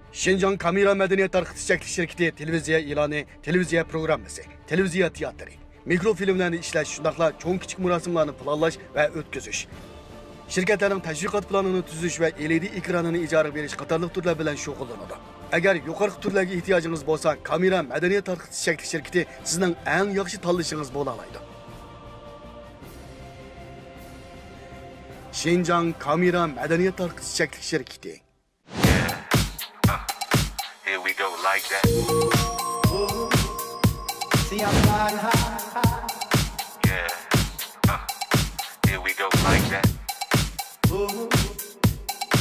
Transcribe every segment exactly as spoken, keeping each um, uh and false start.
شىنجاڭ كامېرا مەدەنىيەت تارقىتىش چەكلىك شىركىتى تېلېۋىزىيە ئېلانى، تېلېۋىزىيە پروگراممىسى، تېلېۋىزىيە تىياتىرى، مىكروفىلىملەرنى ئىشلەش، شۇنداقلا چوڭ كىچىك مۇراسىملارنى پىلانلاش ۋە ئۆتكۈزۈش، شىركەتلەرنىڭ تەشۋىقات پىلانىنى تۈزۈش ۋە ئېلئىدى ئېكرانىنى ئىجارىگە بېرىش قاتارلىق تۈرلەر بىلەن شۇغۇللىنىدۇ. ئەگەر يۇقىرىقى تۈرلەرگە ئېھتىياجىڭىز بولسا، كامېرا مەدەنىيەت تارقىتىش چەكلىك شىركىتى سىزنىڭ ئەڭ ياخشى تاللىشىڭىز بولالايدۇ. شىنجاڭ كامېرا مەدەنىيەت تارقىتىش چەكلىك شىركىتى. Here we go like that. See, I'm riding high. Yeah. Uh, here we go like that.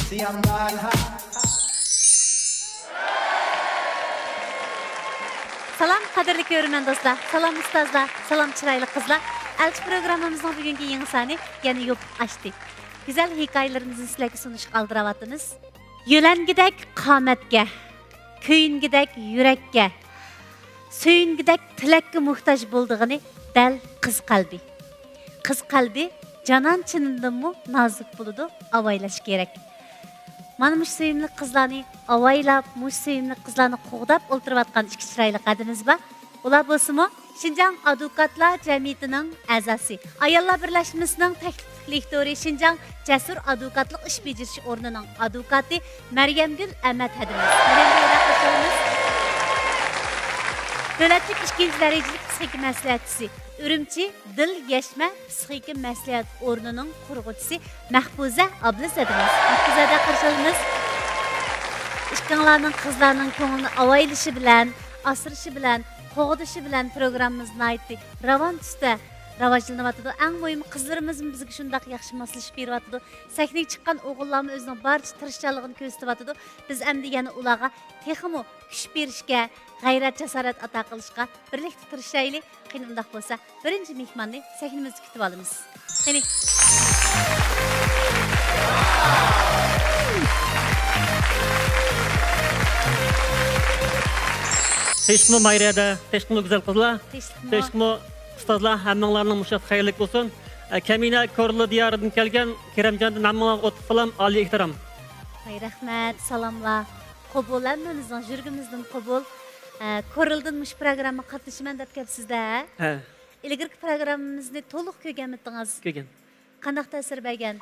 See, I'm riding high. سالام، قەدىرلىك كۆرۈرمەن دوستلار، سالام ئۇستازلار، سالام چىرايلىق قىزلار. ئەلچى پروگراممىمىزنىڭ بۈگۈنكى يېڭى سانى يەنە يوپۇق ئاچتى. گۈزەل ھېكايىلىرىمىزنى سىلەرگە سۇنۇشقا ئالدىراۋاتىمىز. يۆلەنگىدەك قامەتكە، كۆيۈنگۈدەك يۈرەككە، سۆيۈنگۈدەك تىلەككە موھتاج بولىدىغىنى دەل قىز قەلبى. قىز قەلبى جانان چىنىدىنمۇ نازۇك بولىدۇ، ئاۋايلاش كېرەك. مانا مۇشۇ سۆيۈملۈك قىزلارنى ئاۋايلاپ، مۇشۇ سۆيۈملۈك قىزلارنى قوغداپ ئولتۇرۇۋاتقان ئىككى چىرايلىق ھەدىمىز بار. ئۇلار بولسىمۇ، شىنجاڭ ئادۋوكاتلار جەمئىيىتىنىڭ ئەزاسى، ئاياللار بىرلەشمىسىنىڭ تەكلىپلىك لېكتورى، شىنجاڭ جەسۇر ئادۋوكاتلىق ئىش بېجىرىش ئورنىنىڭ ئادۋوكاتى مەريەمگۈل ئەمەت ھەدىمىز. مەريەمگۈل ھەدە قارشى ئالىمىز. دۆلەتلىك ئىككىنچى دەرىجىلىك پسىخىكا مەسلىھەتچىسى، ئۈرۈمچى دىل يەشمە پسىخىكا مەسلىھەت ئورنىنىڭ قۇرغۇچىسى مەھپۇزە ئابلىز ھەدىمىز. مەھپۇزە ھەدە قارشى ئالىمىز. ئىككىڭلارنىڭ قىزلارنىڭ كۆڭلىنى ئاۋايلىشى بىلەن، ئاسرىشى بىلەن، قوغدىشى بىلەن پروگراممىمىز ناھايىتى راۋان تۈستە راۋاجلىنىۋاتىدۇ. ئەڭ مۇھىمى، قىزلىرىمىزمۇ بىزگە شۇنداق ياخشى ماسلىشىپ بېرىۋاتىدۇ. سەھنىگە چىققان ئوغۇللارمۇ ئۆزىنىڭ بارچە تىرىشچانلىقىنى كۆرسىتىۋاتىدۇ. بىز ئەمدى يەنە ئۇلارغا تېخىمۇ كۈچ بېرىشكە، غەيرەت-جاسارەت ئاتا قىلىشقا بىرلىكتە تىرىشايلى. قېنى، ئۇنداق بولسا، بىرىنچى مېھماننى سەھنىمىزدە كۈتۈۋالىمىز. قېنى. تىنچلىقمۇ ماھىرە ھەدە، تىنچلىقمۇ گۈزەل قىزلار، تىنچلىقمۇ. تىنچلىقمۇ ئۇستازلار، ھەممىڭلارنىڭ مۇشۇ خەيرلىك بولسۇن. ئە، كەمىنە كورلا دىيارىدىن كەلگەن كېرەمجاندىن ھەممىڭلارغا ئوتلۇق سالام، ئالىي ئېھتىرام. ۋاي، رەھمەت، سالاملار. قوبۇل، ھەممىمىزنىڭ يۈرىكىمىزدىن قوبۇل. ئە، كورلدىن مۇشۇ پروگراممىغا قاتنىشىمەن دەپ كەپسىز-دە، ھە؟ ھە. ئىلگىرىكى پروگراممىمىزنى تولۇق كۆرگەنمىدىڭىز؟ كۆرگەن. قانداق تەسىر بەرگەن؟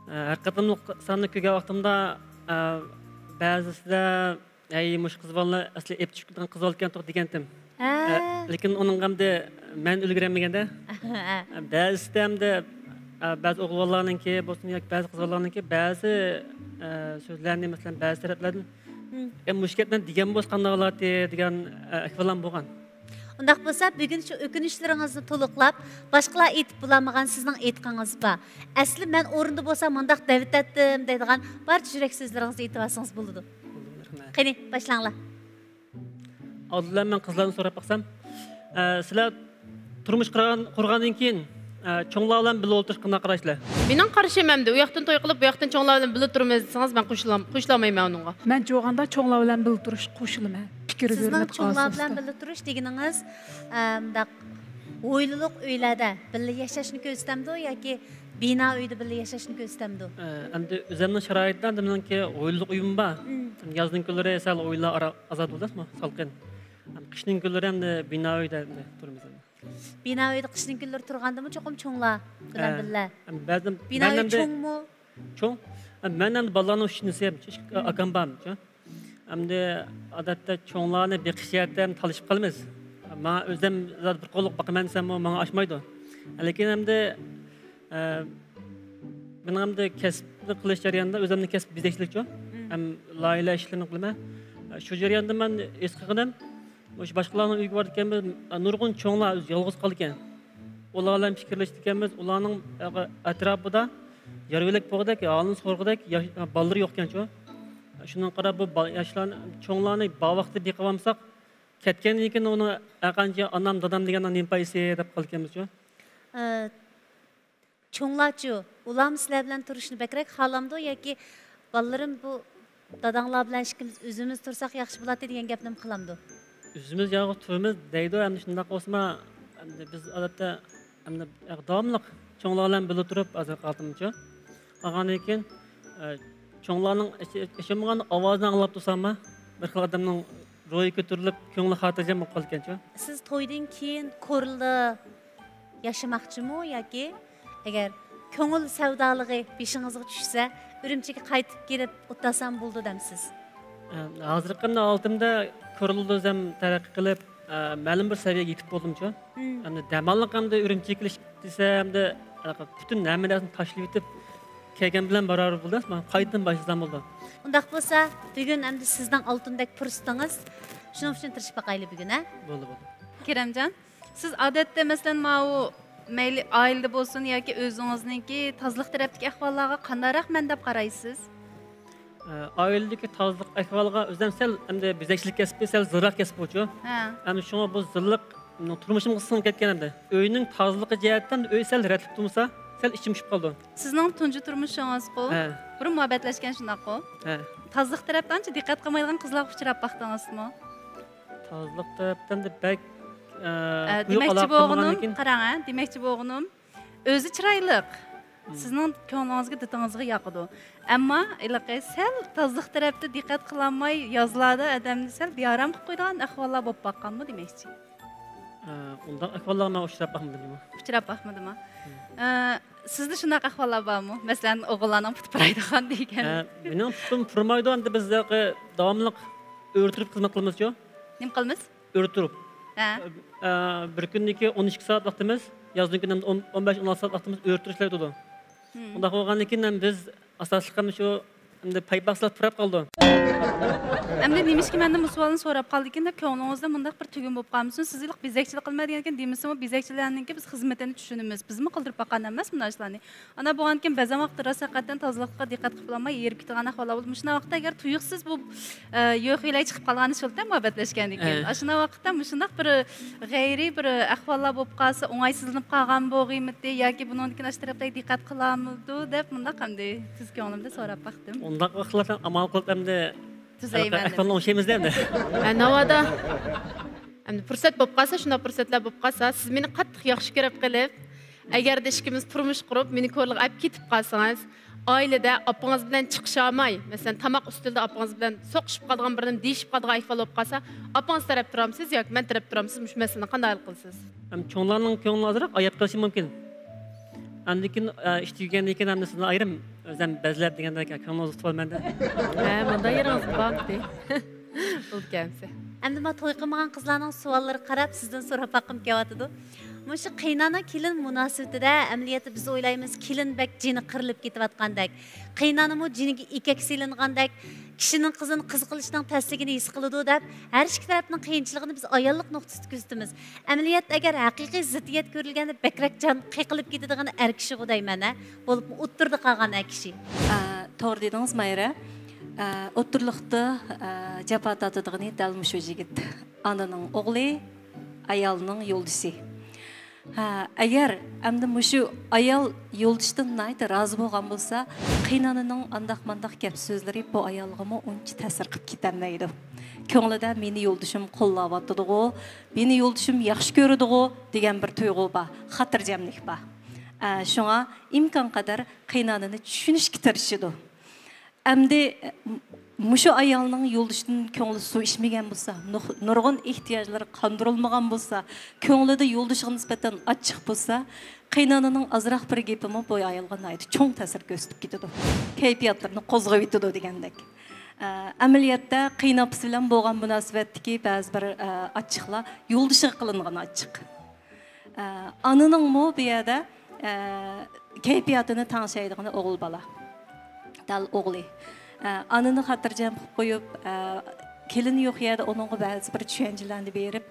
ئە، ھەر قېتىملىق ساننى كۆرگەن ۋاقتىمدا، ئە، بەزىسىدە، «ھەي، مۇشۇ قىز بالىنى ئەسلى ئېلىپ چۈشۈپ كېتىدىغان قىز بالىكەن» دېگەنتىم. ھە. ئە، لېكىن ئۇنىڭغا ئەمدى مەن ئۈلگۈرەلمىگەندە، ھە. بەزىسىدە ئەمدى، ئە، بەزى ئوغۇل بالىلارنىڭكى بولسۇن ياكى بەزى قىز بالىلارنىڭكى بەزى، ئە، سۆزلەرنى، مەسىلەن، بەزى تەرەپلەردىن، مم. «ئە، مۇشۇ گەپنى دېگەن بولسا قانداق بولاتتى؟» دېگەن، ئە، ئەھۋاللارمۇ بولغان. ئۇنداق بولسا، بۈگۈن شۇ ئۆكۈنۈشلىرىڭىزنى تولۇقلاپ، باشقىلار ئېيتىپ بولالمىغان سىزنىڭ ئېيتقىنىڭىز بار. «ئەسلى مەن ئورنىدا بولسام مۇنداق دەۋېتەتتىم» دەيدىغان بارچە يۈرەك سۆزلىرىڭىزنى ئېيتىۋالسىڭىز بولىدۇ. بولىدۇ، رەھمەت. قېنى، باشلاڭلار. ئالدى بىلەن مەن قىزلاردىن سوراپ باقسام، ئە، سىلەر تۇرمۇش قۇرغان، قۇرغاندىن كېيىن، ئە، چوڭلار بىلەن بىللە ئولتۇرۇشقا قانداق قارايسىلەر؟ مېنىڭ قارىشىم ئەمدى، ئۇ ياقتىن توي قىلىپ، بۇ ياقتىن چوڭلار بىلەن بىللە تۇرىمىز دېسىڭىز، مەن قوشۇلام-، قوشۇلالمايمەن ئۇنىڭغا. مەن چوغاندا چوڭلار بىلەن بىللە تۇرۇشقا قوشۇلىمەن. پىكىر سىزنىڭ ئۆزگىرىپ چوڭلار قالسا بىلەن ئۇستا. بىللە تۇرۇش دېگىنىڭىز، ئە، مۇنداق ھويلىلىق ئۆيلەردە بىللە ياشاشنى كۆرسىتەمدۇ ياكى بىنا ئۆيدە بىللە ياشاشنى كۆرسىتەمدۇ؟ ئە، ئەمدى ئۆزۈمنىڭ شارائىتىدا ئەمدى مېنىڭكى ھويلىلىق ئۆيۈم بار. مم. يازنىڭ كۈنلىرى سەل ھويلا ئارا-، ئازاد بولىدۇ، سالقىن. قىشنىڭ كۈنلىرى ئەمدى بىنا ئۆيدە ئەمدى تۇرىمىز ئەمدى. بىنا ئۆيدە قىشنىڭ كۈنلىرى تۇرغاندىمۇ چوقۇم چوڭلار بىلەن ھە. بىللە؟ ئەمدى بەزىدە بىنا مەن ئۆي ئەمدى چوڭمۇ؟ چوڭ. ئە، مەن ئەمدى بالىلارنىڭ ئۈچىنچىسى، ئىككى مم. ئاكام بار. ئەمدى ئادەتتە چوڭلارنى بېقىش جەھەتتە ھەم تالىشىپ قالىمىز. ماڭا ئۆزۈم زادى بىر قوللۇق باقىمەن دېسەممۇ ماڭا ئاشمايدۇ. لېكىن ئەمدى، ئە، مېنىڭ ئەمدى كەسىپنى قىلىش جەريانىدا ئۆزۈمنىڭ كەسپى بېزەكچىلىكچۇ. مم. ھەم لايىھەلەش ئىشلىرىنى قىلىمەن. شۇ جەرياندا مەن ھېس قىلغىنىم، مۇشۇ باشقىلارنىڭ ئۆيىگە بارىدىكەنمىز، نۇرغۇن چوڭلار ئۆزى يالغۇز قالىدىكەن. ئۇلار بىلەن پىكىرلىشىدىكەنمىز، ئۇلارنىڭ ئەتراپىدا يار يۆلەك بولغۇدەك، ھالىنى سورىغۇدەك ياش-، بالىلىرى يوقكەنچۇ. شۇنىڭغا قاراپ بۇ با-، ياشلارنى، چوڭلارنى بار ۋاقتىدا بېقىۋالمىساق، كەتكەندىن كېيىن ئۇنىڭ ھەرقانچە ئانام، دادام دېگەننىڭ نېمە پايدىسى دەپ قالىدىكەنمىزچۇ. ئە، چوڭلارچۇ؟ ئۇلارمۇ سىلەر بىلەن تۇرۇشنى بەكرەك خالامدۇ ياكى بالىلىرىم بۇ داداڭلار بىلەن ئىككىمىز ئۆزىمىز تۇرساق ياخشى بولاتتى دېگەن گەپنىمۇ قىلامدۇ؟ ئۆزىمىز يالغۇز تۇرىمىز دەيدۇ، ئەمدى شۇنداق بولسىمۇ، ئەمدى بىز ئادەتتە، ئەمدى داۋاملىق چوڭلار بىلەن بىللە تۇرۇپ، ھازىر قالدىمچۇ. قالغاندىن كېيىن، ئە، چوڭلارنىڭ ئېچ-، ئېچىلمىغان ئاۋازىنى ئاڭلاپ تۇرساممۇ، بىر خىل ئادەمنىڭ روھى كۆتۈرۈلۈپ، كۆڭلى خاتىرجەم بولۇپ قالىدىكەنچۇ. سىز تويدىن كېيىن كورلا ياشىماقچىمۇ ياكى ئەگەر كۆڭۈل سەۋدالىقى بېشىڭىزغا چۈشسە، ئۈرۈمچىگە قايتىپ كېلىپ ئولتۇرسام بولىدۇ دەمسىز؟ ھە، ھازىرقى ھالىتىمدە كورلا ئۆزۈم تەرەققىي قىلىپ، ئە، مەلۇم بىر سەۋىيەگە يېتىپ بولدۇمچۇ. مم. ئەمدى دەم ئالغاندا ئۈرۈمچىگە كېلىش دېسە، ئەمدى پۈتۈن ھەممە نەرسىنى تاشلىۋېتىپ كەلگەن بىلەن باراۋەر بولدى، قايتىدىن باشلىسام بولدى. ئۇنداق بولسا، بۈگۈن ئەمدى سىزنىڭ ئالتۇندەك پۇرسىتىڭىز. شۇنىڭ ئۈچۈن تىرىشىپ باقايلى بۈگۈن، ھە؟ بولدى، بولدى. كېرەمجان، سىز ئادەتتە، مەسىلەن، ماۋۇ مەيلى ئائىلىدە بولسۇن ياكى ئۆزىڭىزنىڭكى تازىلىق تەرەپتىكى ئەھۋاللارغا قانداقراق مەن دەپ قارايسىز؟ ئە، ئائىلىدىكى تازىلىق ئەھۋالىغا ئۆزۈم سەل، ئەمدى بېزەكچىلىك كەسپى سەل زىرراق كەسىپ بولچۇ. ھە. ئەمدى شۇڭا بۇ زىللىق تۇرمۇشۇمغا سىڭىپ كەتكەن ئەمدى. ئۆينىڭ تازىلىقى جەھەتتىن ئۆي سەل رەتلىك تۇرمىسا، سەل ئىچىم پۇشۇپ قالىدۇ. سىزنىڭ تۇنجى تۇرمۇشىڭىزقۇ؟ ھە. بۇرۇن مۇھەببەتلەشكەن، شۇنداققۇ؟ ھە. تازىلىق تەرەپتە ئانچە دىققەت قىلمايدىغان قىزلارغا ئۇچراپ باقتىڭىزمۇ؟ تازىلىق تەرەپتىن بەك، ئە، ئە، قويۇق دېمەكچى ئالاقە بولغىنىم، قىلمىغاندىكىن. قاراڭ، ھە، دېمەكچى بولغىنىم، ئۆزى چىرايلىق. مم. سىزنىڭ كۆڭلىڭىزگە، دىتىڭىزغا ياقىدۇ. ئەمما ھېلىقى سەل تازىلىق تەرەپتە دىققەت قىلالماي، يازلاردا ئادەمنى سەل بىئارام قىلىپ قويىدىغان ئەھۋاللار بولۇپ باققانمۇ دېمەكچى؟ ئە، ئۇنداق ئەھۋاللارغا مەن ئۇچراپ باقمىدىم جۇمۇ. ئۇچراپ باقمىدىما؟ مم. ئە، سىزدە شۇنداق ئەھۋاللار بارمۇ؟ مەسىلەن، ئوغۇللارنىڭ پۇتى پۇرايدىغان دېگەن. ئە، مېنىڭ پۇتۇم پۇرىمايدۇ، ئەمدى بىز ھېلىقى داۋاملىق ئۆرە تۇرۇپ خىزمەت قىلىمىزچۇ. نېمە قىلىمىز؟ ئۆرە تۇرۇپ. ھە. ئە، بىر كۈنىدىكى ئون ئىككى سائەت ۋاقتىمىز، يازنىڭ كۈنى ئەمدى ئون، ئون بەش، ئون ئالتە سائەت ۋاقتىمىز ئۆرە تۇرۇش ئىشلەۋاتىدۇ. مم. ئۇنداق بولغاندىكىن ھەم بىز ئاساسلىقى ھەم شۇ ئەمدى پايپاقلار پۇراپ قالىدۇ. ئەمدى نېمىشقا مەندىن بۇ سوئالنى سوراپ قالدىكىن دەپ كۆڭلىڭىزدە مۇنداق بىر تۈگۈن بولۇپ قالمىسۇن. سىز ھېلىقى بېزەكچىلىك قىلماي دېگەنكىن دېمىسىمۇ، بېزەكچىلەرنىڭكى بىز خىزمىتىنى چۈشىنىمىز. بىزمۇ قىلدۇرۇپ باققان ئەمەس مۇنداق ئىشلارنى. ئانا بولغاندىكىن بەزەن ۋاقىتتا راست ھەقىقەتەن تازىلىققا دىققەت قىلىپ بولالماي ھېرىپ كېتىدىغان ئەھۋاللار بولىدۇ. مۇشۇنداق ۋاقىتتا ئەگەر تۇيۇقسىز بۇ، ئە، يۆخىلەي چىقىپ قالغان ئىش بولىدۇ مۇھەببەتلەشكەندىن كېيىن. ئە. ئاشۇنداق ۋاقىتتا مۇشۇنداق بىر غەيرىي بىر ئەھۋاللار بولۇپ قالسا، ئوڭايسىزلىنىپ قالغان بولغىيمىتى ياكى بۇنىڭدىن كېيىن ئاشۇ تەرەپلەرگە دىققەت قىلامدۇ دەپ مۇنداق ئەمدى تۈز كۆڭلۈمدە سوراپ باقتىم. ئۇنداق ۋاقىتلاردا ئامال قىلىپ ئەمدى تۈزەيمەن دەپ. ئەھۋالنى ئوڭشايمىز ئەمدى. ھە، ناۋادا. ئەمدى پۇرسەت بولۇپ قالسا، شۇنداق پۇرسەتلەر بولۇپ قالسا، سىز مېنى قاتتىق ياخشى كۆرۈپ قېلىپ، ئەگەردە ئىككىمىز تۇرمۇش قۇرۇپ، مېنى كورلىغا ئەپ كېتىپ قالسىڭىز، ئائىلىدە ئاپىڭىز بىلەن چىقىشالماي، مەسىلەن، تاماق ئۈستىلىدە ئاپىڭىز بىلەن سوقۇشۇپ قالىدىغان، بىر نېمە دېيىشىپ قالىدىغان ئەھۋال بولۇپ قالسا، ئاپىڭىز تەرەپ تۇرامسىز ياكى مەن تەرەپ تۇرامسىز؟ مۇشۇ مەسىلىنى قانداق ھەل قىلىسىز؟ ھەم چوڭلارنىڭ كۆڭلىنى ئازراق ئاياپ قېلىشى مۇمكىن. ئاندىن كېيىن، ئە، ئىش تۈگىگەندىن كېيىن ھەمدە سىزنى ئايرىم ئۆزۈم بەزلەپ دېگەندەك كۆڭلىڭىزنى تۇتۇۋالىمەن دە. ھە، مۇنداق يېرىڭىز بار ئىدى. بولىدىكەنسى. ئەمدى ما توي قىلمىغان قىزلارنىڭ سوئاللىرىغا قاراپ سىزدىن سوراپ باققۇم كېلىۋاتىدۇ. مۇشۇ قېينانا كېلىن مۇناسىۋىتىدە ئەمەلىيەتتە بىز ئويلايمىز، كېلىن بەك جېنى قىرىلىپ كېتىۋاتقاندەك. قېينانىمۇ جېنىگە ئېكەك سېلىنغاندەك، كىشىنىڭ قىزىنى قىز قىلىشنىڭ تەسلىكىنى ھېس قىلىدۇ دەپ، ھەر ئىككى تەرەپنىڭ قىيىنچىلىقىنى بىز ئاياللىق نۇقتىسىدا كۆزىتىمىز. ئەمەلىيەتتە ئەگەر ھەقىقىي زىددىيەت كۆرۈلگەندە بەكرەك جان قېقىلىپ كېتىدىغىنى ئەر كىشىغۇ دەيمەن ھە. بولۇپمۇ ئوتتۇرىدا قالغان ئەر كىشى. ئە، توغرا دېدىڭىز مايرا. ئە، ئوتتۇرىلىقتا، ئە، جاپا تارتىدىغىنى دەل مۇشۇ يىگىت. ئانىنىڭ ئوغلى، ئايالنىڭ يولدىشى. ھە، ئەگەر ئەمدى مۇشۇ ئايال يولدىشىدىن ناھايىتى رازى بولغان بولسا، قېينانىنىڭ ئانداق مانداق گەپ سۆزلىرى بۇ ئايالغىمۇ ئۇنچە تەسىر قىلىپ كېتەلمەيدۇ. كۆڭلىدە مېنى يولدىشىم قوللاۋاتىدىغۇ، مېنى يولدىشىم ياخشى كۆرىدىغۇ دېگەن بىر تۇيغۇ بار، خاتىرجەملىك بار. ئە، شۇڭا ئىمكانقەدەر قېينانىنى چۈشىنىشكە تىرىشىدۇ. ئەمدى، ئە، مۇشۇ ئايالنىڭ يولدىشىدىن كۆڭلى سۇ ئىچمىگەن بولسا، نۇق-، نۇرغۇن ئېھتىياجلىرى قاندۇرۇلمىغان بولسا، كۆڭلىدە يولدىشىغا نىسبەتەن ئاچچىق بولسا، قېينانىنىڭ ئازراق بىر گېپىمۇ بۇ ئايالغا ناھايىتى چوڭ تەسىر كۆرسىتىپ كېتىدۇ. كەيپىياتلىرىنى قوزغىۋېتىدۇ دېگەندەك. ئە، ئەمەلىيەتتە قېيىنئاپىسى بىلەن بولغان مۇناسىۋەتتىكى بەزى بىر، ئە، ئاچچىقلار يولدىشىغا قىلىنغان ئاچچىق. ئە، ئانىنىڭمۇ بۇ يەردە، ئە، كەيپىياتىنى تەڭشەيدىغىنى ئوغۇل بالا. دەل ئوغلى. ئە، ئانىنى خاتىرجەم قىلىپ قويۇپ، ئە، كېلىنى يوق يەردە ئۇنىڭغا بەزى بىر چۈشەنچىلەرنى بېرىپ،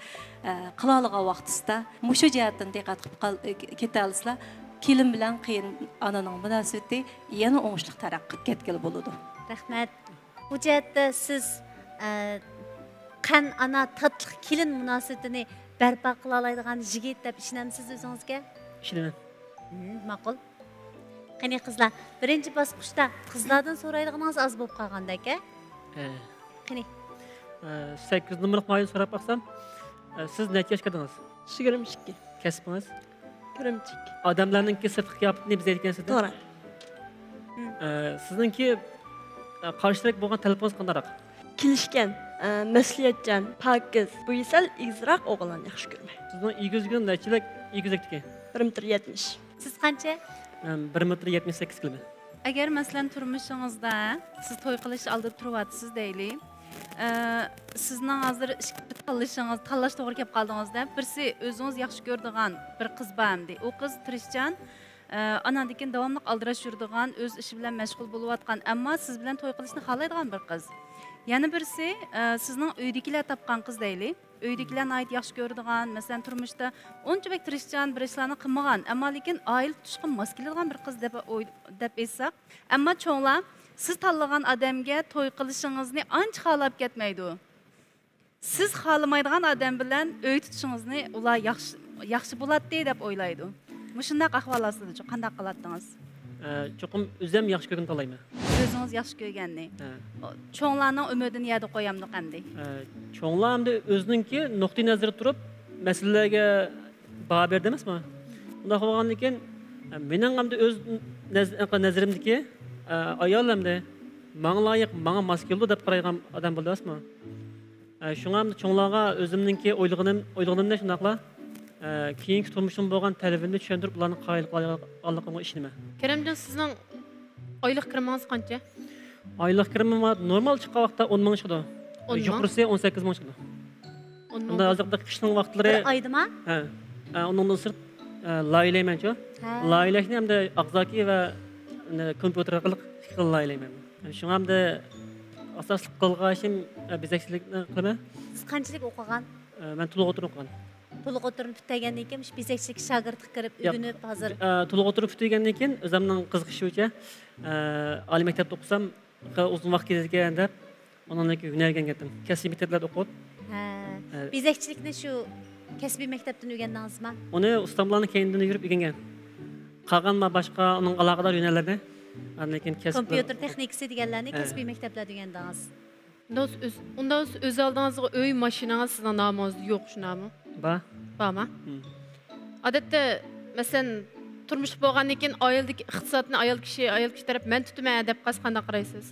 ئە، قىلالىغان ۋاقتىسىدا مۇشۇ جەھەتتىن دىققەت قىلىپ قال-، كېتەلىسىلا، كېلىن بىلەن قېيىن ئانىنىڭ مۇناسىۋىتى يەنە ئوڭۇشلۇق تەرەققىي قىلىپ كەتكىلى بولىدۇ. رەھمەت. بۇ جەھەتتە سىز، ئە، قەن ئانا، تاتلىق كېلىن مۇناسىۋىتىنى بەرپا قىلالايدىغان يىگىت دەپ ئىشىنەمسىز ئۆزىڭىزگە؟ ئىشىنىمەن. ھىم، ماقۇل. قېنى قىزلار، بىرىنچى باسقۇچتا قىزلاردىن سورايدىغىنىڭىز ئاز بولۇپ قالغاندەك ھە؟ ھە. قېنى. ئە، سەككىز نومۇرلۇق ماھىرنى سوراپ باقسام، ئە، سىز نەچچە ياشقا كىردىڭىز؟ يىگىرمە ئىككى. كەسپىڭىز؟ كىرىمچىك. ئادەملەرنىڭكى سىرتقى قىياپىتىنى بېزەيدىكەنسىز-دە؟ توغرا. ھىم. ئە، سىزنىڭكى قارشى تەرەپ بولغان تەلىپىڭىز قانداقراق؟ كېلىشكەن، ئە، مەسئۇلىيەتچان، پاكىز. بويى سەل ئېگىزراق ئوغۇللارنى ياخشى كۆرىمەن. سىزنىڭ ئېگىزلىكىڭىز نەچچىلىك ئېگىزلىكتىكى؟ بىر مېتىر يەتمىش. سىز قانچە؟ مەن بىر مېتىر يەتمىش سەككىز كىلومەن. ئەگەر، مەسىلەن، تۇرمۇشىڭىزدا سىز توي قىلىش ئالدىدا تۇرۇۋاتىسىز دەيلى. ئە، سىزنىڭ ھازىر ئىككى تاللىشىڭىز، تاللاش توغرا كەپ قالدىڭىزدا، بىرسى ئۆزىڭىز ياخشى كۆرىدىغان بىر قىز بار ئەمدى. ئۇ قىز تىرىشچان، ئە، ئاناندىن كېيىن داۋاملىق ئالدىراش يۈرىدىغان، ئۆز ئىشى بىلەن مەشغۇل بولۇۋاتقان، ئەمما سىز بىلەن توي قىلىشنى خالايدىغان بىر قىز. يەنە بىرسى، ئە، سىزنىڭ ئۆيدىكىلەر تاپقان قىز دەيلى. ئۆيدىكىلەر ناھايىتى ياخشى كۆرىدىغان، مەسىلەن، تۇرمۇشتا ئۇنچە بەك تىرىشچان بىر ئىشلارنى قىلمىغان، ئەمما لېكىن ئائىلە تۇتۇشقا ماس كېلىدىغان بىر قىز دەپ ئوي-، دەپ ئېيتساق. ئەمما چوڭلار سىز تاللىغان ئادەمگە توي قىلىشىڭىزنى ئانچە خالاپ كەتمەيدۇ. سىز خالىمايدىغان ئادەم بىلەن ئۆي تۇتۇشىڭىزنى ئۇلار ياخشى، ياخشى بولاتتى دەپ ئويلايدۇ. مۇشۇنداق ئەھۋال ئاستىدا قانداق قىلاتتىڭىز؟ ئە، چوقۇم ئۆزۈم ياخشى كۆرگىنىنى تاللايمەن. ئۆزىڭىز ياخشى كۆرگەننى. ھە. چوڭلارنىڭ ئۈمىدىنى يەردە قويامدۇق ئەمدى. ھە، چوڭلار ئەمدى ئۆزىنىڭكى نۇقتىئى نەزىرىدە تۇرۇپ مەسىلىلەرگە باھا بەردى ئەمەسمۇ؟ ئۇنداق بولغاندىكىن، ھە، مېنىڭ ئەمدى ئۆز نەز-، نەزىرىمدىكى، ھە، ئايال ئەمدى ماڭا لايىق، ماڭا ماس كېلىدۇ دەپ قارايدىغان ئادەم بولدى ئەمەسمۇ؟ ئە، شۇڭا چوڭلارغا ئۆزۈمنىڭكى ئويلىغىنىم، ئويلىغىنىمنى شۇنداقلا، ئە، كېيىنكى تۇرمۇشۇم بولغان تەلىپىمنى چۈشەندۈرۈپ، ئۇلارنى قايىل قىلالىغانلىقىمغا ئىشىنىمەن. كېرەمجان، سىزنىڭ ئايلىق كىرىمىڭىز قانچە؟ ئايلىق كىرىمىم نورمال چىققان ۋاقىتتا ئون مىڭ چىقىدۇ. ئون مىڭ؟ يۇقىرىسى ئون سەككىز مىڭ چىقىدۇ. ئون مىڭ. ئۇندا ھازىرقى قىشنىڭ ۋاقىتلىرى. بىر ئايدىما؟ ھە. ئە، ئۇنىڭدىن سىرت، ئە، لايىھەلەيمەنچۇ. ھە. لايىھەلەشنى ھەمدە ئاغزاكى ۋە، ئە، كومپيۇتېر ئارقىلىق ئىككى خىل لايىھەلەيمەن. شۇڭا ھەمدە ئاساسلىق قىلغان ئىشىم، ئە، بېزەكچىلىكنى قىلىمەن. سىز قانچىلىك ئوقۇغان؟ ئە، مەن تولۇق ئوتتۇرا ئوقۇغان. تولۇق ئوتتۇرىنى پۈتتۈرگەندىن كېيىن مۇشۇ بېزەكچىلىك شاگىرتلىققا كىرىپ، ياق، ئۆگىنىپ، ھازىر؟ ئە، تولۇق ئوتتۇرا پۈتتۈرگەندىن كېيىن ئۆزۈمنىڭ قىزىقىشى بويىچە، ئە، ئالىي مەكتەپتە ئوقۇسام، ئۇزۇن ۋاقىت كېتىدىكەن دەپ، ئۇنىڭدىن كېيىن ھۈنەر ئۆگەنگەنتىم. كەسپىي مەكتەپلەردە ئوقۇپ. ھە. ھە. بېزەكچىلىكنى شۇ كەسپىي مەكتەپتىن ئۆگەندىڭىزما؟ ئۇنى ئۇستاملارنىڭ كەينىدىن يۈرۈپ ئۆگەنگەن. قالغان ما-، باشقا ئۇنىڭ ئالاقىدار ھۈنەرلەرنى، ئاندىن كېيىن كەسىپ. كومپيۇتېر تېخنىكىسى دېگەنلەرنى، ھە، كەسپىي مەكتەپلەردە ئۆگەندىڭىز. ئۇنداق بولسا ئۆز، ئۇنداق بولسا ئۆز ئالدىڭىزغا ئۆي، ماشىنىڭىز سىزنىڭ نامىڭىزدا يوق، شۇنداقمۇ؟ بار. بارما؟ ھىم. ئادەتتە، مەسىلەن، تۇرمۇش بولغاندىن كېيىن ئائىلىدىكى ئىقتىسادنى ئايال كىشى، ئايال كىشى تەرەپ مەن تۇتىمەن دەپ قالسا قانداق قارايسىز؟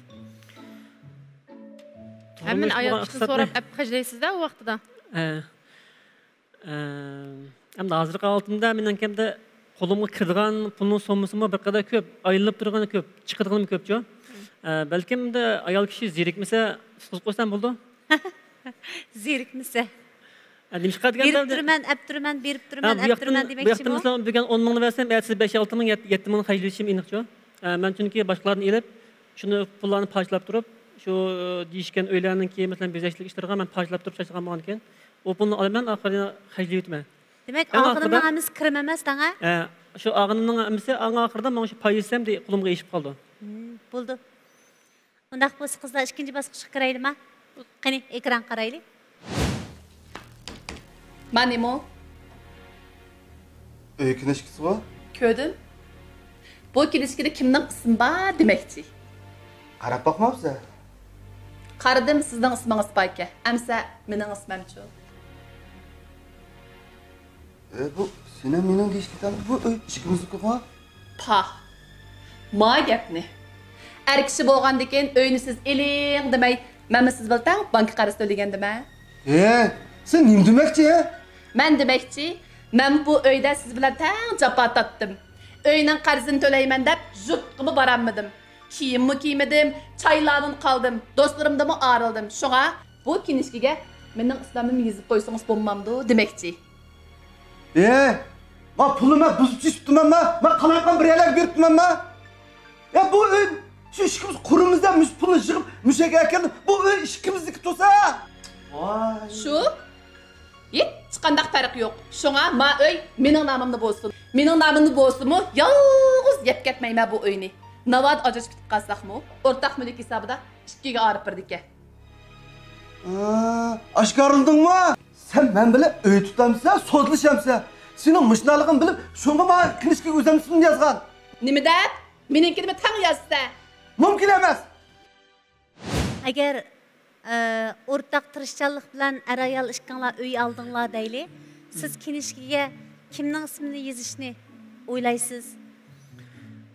ھەممىنى ئايال كىشىدىن سوراپ ئەپ خەجلەيسىز-دە ئۇ ۋاقتىدا. ھە. ئەمدى ھازىرقى ھالىتىمدە مېنىڭكى ئەمدى قولۇمغا كىرىدىغان پۇلنىڭ سوممىسىمۇ بىر قەدەر كۆپ، ئايلىنىپ تۇرغىنى كۆپ، چىقىدىغىنىمۇ كۆپچۇ. ئە، بەلكىم ئەمدى ئايال كىشى زېرىكمىسە، تۇتقۇزۇپ قويسام بولىدۇ. زېرىكمىسە. ئە، نېمىشقا دېگەندە بېرىپ تۇرىمەن، ئەپ تۇرىمەن، بېرىپ تۇرىمەن، ئە، بۇ ئەپ ياقتىن، تۇرىمەن بۇ ياقتىن دېمەكچىمۇ؟ مەسىلەن، بۈگۈن ئون مىڭنى بەرسەم، ئەتىسى بەش ئالتە مىڭ، يەت-، يەتتە مىڭنى خەجلىۋېتىشىم ئېنىقچۇ. ئە، مەن چۈنكى باشقىلاردىن ئېلىپ، شۇنى پۇللارنى پارچىلاپ تۇرۇپ، شۇ دېيىشكەن ئۆيلەرنىڭكى، مەسىلەن، بېزەكچىلىك ئىشلىرىغا مەن پارچىلاپ تۇرۇپ چاچىلىغان بولغاندىكىن، ئۇ پۇلنى ئالىمەن، ئاخىرىدا خەجلىۋېتىمەن. دېمەك، ئەڭ ئالغىنىمنىڭ ئاخىرىدا ھەممىسى كىرىم ئەمەس دەڭە؟ ھە، شۇ ئالغىنىمنىڭ ھەممىسى ئەڭ ئاخىرىدا ماڭا شۇ پايىزى ھەم قولۇمغا ئېشىپ قالىدۇ. ھىم، بولدى. ئۇنداق بولسا، قىزلار، ئىككىنچى باسقۇچقا كىرەيلىما؟ قېنى، ئېكرانغا قارايلى. مانىمۇ؟ ئۆي كىنىشكىسىغۇ؟ كۆردۈم. بۇ كىنىشكىدە كىمنىڭ ئىسمى بار دېمەكچى. قاراپ باقماپسەن؟ قارىدىم، سىزنىڭ ئىسمىڭىز باركەن. ئەمسە مېنىڭ ئىسمىمچۇ؟ ئە، بۇ سېنىڭ مېنىڭ دېيىشكە تەڭ، بۇ ئۆي ئىككىمىزنىڭكىغۇ. پاھ، ما گەپنى. ئەر كىشى بولغاندىكىن ئۆينى سىز ئېلىڭ دېمەي، مەنمۇ سىز بىلەن تەڭ بانكا قەرز تۆلىگەندىمەن. ئە، سەن نېمە دېمەكچى؟ مەن دېمەكچى، مەنمۇ بۇ ئۆيدە سىز بىلەن تەڭ جاپا تارتتىم. ئۆينىڭ قەرزىنى تۆلەيمەن دەپ يۇرتقىمۇ بارالمىدىم. كىيىممۇ كىيمىدىم، چايلاردىن قالدىم، دوستلىرىمدىنمۇ ئايرىلدىم. شۇڭا بۇ كىنىشكىگە مېنىڭ ئىسمىمنى يېزىپ قويسىڭىز بولمامدۇ دېمەكچى. ئېي، ما پۇلنى مەن بۇزۇپ چېچىپتىمەنما؟ مەن قالايمىقان بىر يەرلەرگە بېرىپتىمەنما؟ يا بۇ ئۆي، شۇ ئىككىمىز قۇرىمىز دە مۇشۇ پۇلنى يىغىپ مۇشۇ يەرگە ئەكەلدىم. بۇ ئۆي ئىككىمىزنىكى تۇرسا. ۋاي. شۇ؟ ھېچقانداق پەرقى يوق. شۇڭا ما ئۆي مېنىڭ نامىمدا بولسۇن. مېنىڭ نامىمدا بولسىمۇ، يالغۇز يەپ كەتمەيمەن بۇ ئۆينى. ناۋادا ئاجرىشىپ كېتىپ قالساقمۇ، ئورتاق مۈلۈك ھېسابىدا ئىككىگە ئايرىپ بېرىدىكەن. ئا، ئاشكارىلىدىڭمۇ؟ سەن مەن بىلەن ئۆي تۇتامسەن، سودىلىشامسەن؟ سېنىڭ مۇشۇنداقلىقىڭنى بىلىپ، شۇڭا ما كىنىشكىگە ئۆزۈمنىڭ ئىسمىمنى يازغان. نېمە دەپ؟ مېنىڭكىنىمۇ تەڭ يازىسەن. مۇمكىن ئەمەس. ئەگەر، ئە، ئورتاق تىرىشچانلىق بىلەن ئەر-ئايال ئىككىڭلار ئۆي ئالدىڭلار دەيلى، سىز كىنىشكىگە كىمنىڭ ئىسمىنى يېزىشنى ئويلايسىز؟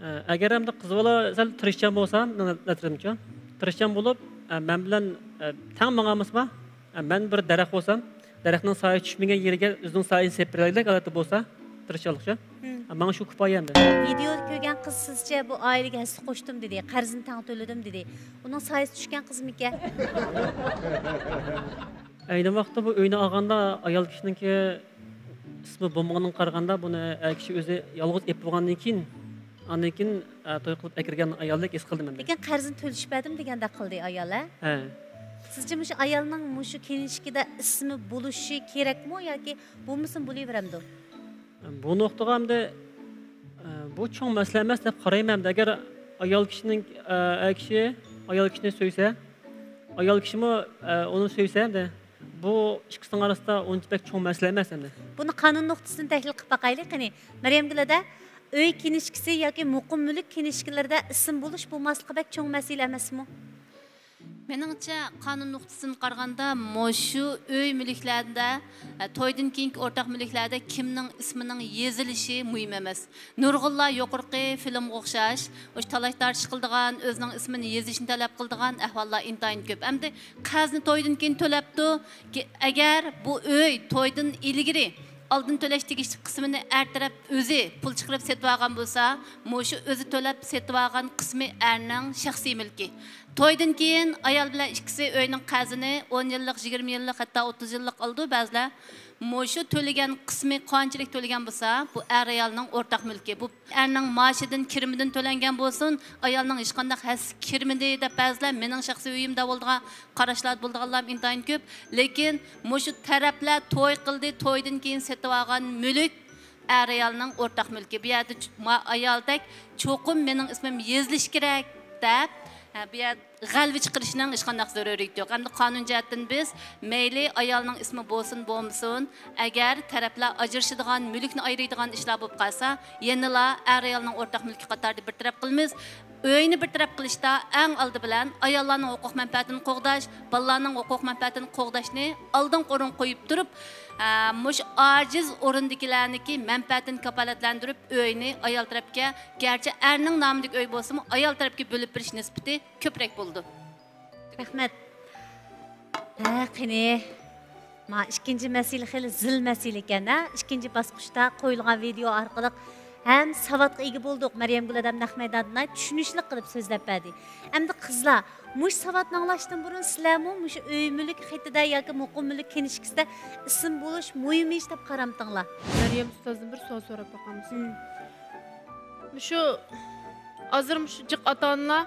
ئە، ئەگەر ئەمدى قىز بالا سەل تىرىشچان بولسا، مېنىڭ نەزىرىمچە، تىرىشچان بولۇپ، ئە، مەن بىلەن، ئە، تەڭ ماڭالمىسىما، ئە، مەن بىر دەرەخ بولسام، دەرەخنىڭ سايىسى چۈشمىگەن يېرىگە ئۆزىنىڭ سايىسىنى سېلىپ بېرەيلىك ھالەتتە بولسا، تىرىشچانلىقچە. ماڭا شۇ كۇپايە ئەمدى. ۋىدېودا كۆرگەن قىز سىزچە بۇ ئائىلىگە ھەسسە قوشتۇم دېدى، قەرزىنى تەڭ تۆلىدىم دېدى. ئۇنىڭ سايىسى چۈشكەن قىزمىكەن؟ ئەينى ۋاقىتتا بۇ ئۆينى ئالغاندا ئايال كىشىنىڭكى ئىسمى بولمىغىنىغا قارىغاندا، بۇنى ئەر كىشى ئۆزى يالغۇز ئېلىپ بولغاندىن كېيىن، ئاندىن كېيىن، ئە، توي قىلىپ ئەكىرگەن ئايالدەك ھېس قىلدىم ئەمدى. لېكىن قەرزنى تۆلىتىپ بەردىم دېگەندەك قىلدى ئايال، ھە؟ ھە. سىزچە مۇشۇ ئايالنىڭ مۇشۇ كىنىشكىدا ئىسمى بولۇشى كېرەكمۇ ياكى بولمىسىمۇ بولۇۋېرەمدۇ؟ بۇ نۇقتىغا ئەمدى، ئە، بۇ چوڭ مەسىلە ئەمەس دەپ قارايمەن ئەمدى. ئەگەر ئايال كىشىنىڭ، ئە، ئەر كىشى ئايال كىشىنى سۆيسە، ئايال كىشىمۇ، ئە، ئۇنى سۆيسە ئەمدى، بۇ ئىككىسىنىڭ ئارىسىدا ئۇنچە بەك چوڭ مەسىلە ئەمەس ئەمدى. بۇنى قانۇن نۇقتىسىدىن تەھلىل قىلىپ باقايلى قېنى. مەريەمگۈل ھەدە، ئۆي كىنىشكىسى ياكى مۇقىم مۈلۈك كىنىشكىلىرىدا ئىسىم بولۇش بولماسلىقى بەك چوڭ مەسىلە ئەمەسمۇ؟ مېنىڭچە، قانۇن نۇقتىسىدىن قارىغاندا، مۇشۇ ئۆي مۈلۈكلەردە، ئە، تويدىن كېيىنكى ئورتاق مۈلۈكلەردە كىمنىڭ ئىسمىنىڭ يېزىلىشى مۇھىم ئەمەس. نۇرغۇنلار يۇقىرىقى فىلىمغا ئوخشاش، مۇشۇ تالاش-تارتىش قىلىدىغان، ئۆزىنىڭ ئىسمىنى يېزىشنى تەلەپ قىلىدىغان ئەھۋاللار ئىنتايىن كۆپ. ئەمدى قەرزنى تويدىن كېيىن تۆلەپتۇ، كە-، ئەگەر بۇ ئۆي تويدىن ئىلگىرى ئالدىن تۆلەش تېگىشلىك قىسمىنى ئەر تەرەپ ئۆزى پۇل چىقىرىپ سېتىۋالغان بولسا، مۇشۇ ئۆزى تۆلەپ سېتىۋالغان قىسمى ئەرنىڭ شەخسىي مۈلكى. تويدىن كېيىن ئايال بىلەن ئىككىسى ئۆينىڭ قەرزىنى ئون يىللىق، يىگىرمە يىللىق، ھەتتا ئوتتۇز يىللىق ئالىدۇ بەزىلەر. مۇشۇ تۆلىگەن قىسمى قانچىلىك تۆلىگەن بولسا، بۇ ئەر-ئايالنىڭ ئورتاق مۈلكى. بۇ ئەرنىڭ مائاشىدىن، كىرىمىدىن تۆلەنگەن بولسۇن، ئايالنىڭ ھېچقانداق ھەسسە كىرمىدى دەپ بەزىلەر مېنىڭ شەخسىي ئۆيۈم دەۋالىدىغان قاراشلاردا بولىدىغانلارمۇ ئىنتايىن كۆپ. لېكىن مۇشۇ تەرەپلەر توي قىلدى، تويدىن كېيىن سېتىۋالغان مۈلۈك ئەر-ئايالنىڭ ئورتاق مۈلكى. بۇ يەردە چ-، ما-، ئايالدەك چوقۇم مېنىڭ ئىسمىم يېزىلىشى كېرەك دەپ، ھە، بۇ يەردە غەلۋە چىقىرىشنىڭ ھېچقانداق زۆرۈرىيىتى يوق. ئەمدى قانۇن جەھەتتىن بىز مەيلى ئايالنىڭ ئىسمى بولسۇن، بولمىسۇن، ئەگەر تەرەپلەر ئاجرىشىدىغان، مۈلۈكنى ئايرىيدىغان ئىشلار بولۇپ قالسا، يەنىلا ئەر-ئايالنىڭ ئورتاق مۈلكى قاتارىدا بىر تەرەپ قىلىمىز. ئۆينى بىر تەرەپ قىلىشتا ئەڭ ئالدى بىلەن ئاياللارنىڭ ھوقۇق مەنپەئەتىنى قوغداش، بالىلارنىڭ ھوقۇق مەنپەئەتىنى قوغداشنى ئالدىنقى ئورۇنغا قويۇپ تۇرۇپ، ئە، مۇشۇ ئاجىز ئورۇندىكىلەرنىڭكى مەنپەئەتىنى كاپالەتلەندۈرۈپ، ئۆينى ئايال تەرەپكە، گەرچە ئەرنىڭ نامىدىكى ئۆي بولسىمۇ، ئايال تەرەپكە بۆلۈپ بېرىش نىسبىتى كۆپرەك بولىدۇ. رەھمەت. ھە، قېنى. ما ئىككىنچى مەسىلە خېلى زىل مەسىلە ئىكەن، ھە؟ ئىككىنچى باسقۇچتا قويۇلغان ۋىدېئو ئارقىلىق ھەم ساۋاتقا ئىگە بولدۇق. مەريەمگۈل ھەدەم نەق مەيداندا چۈشىنىشلىك قىلىپ سۆزلەپ بەردى. ئەمدى قىزلار، مۇشۇ ساۋاتنى ئاڭلاشتىن بۇرۇن سىلەرمۇ مۇشۇ ئۆي مۈلۈك خېتىدە ياكى مۇقىم مۈلۈك كىنىشكىسىدە ئىسىم بولۇش مۇھىم ئىش دەپ قارامتىڭلار؟ مەريەم ئۇستازدىن بىر سوئال سوراپ باقامسىز؟ مۇشۇ ھازىر مۇشۇ جىق ئاتا-ئانىلار،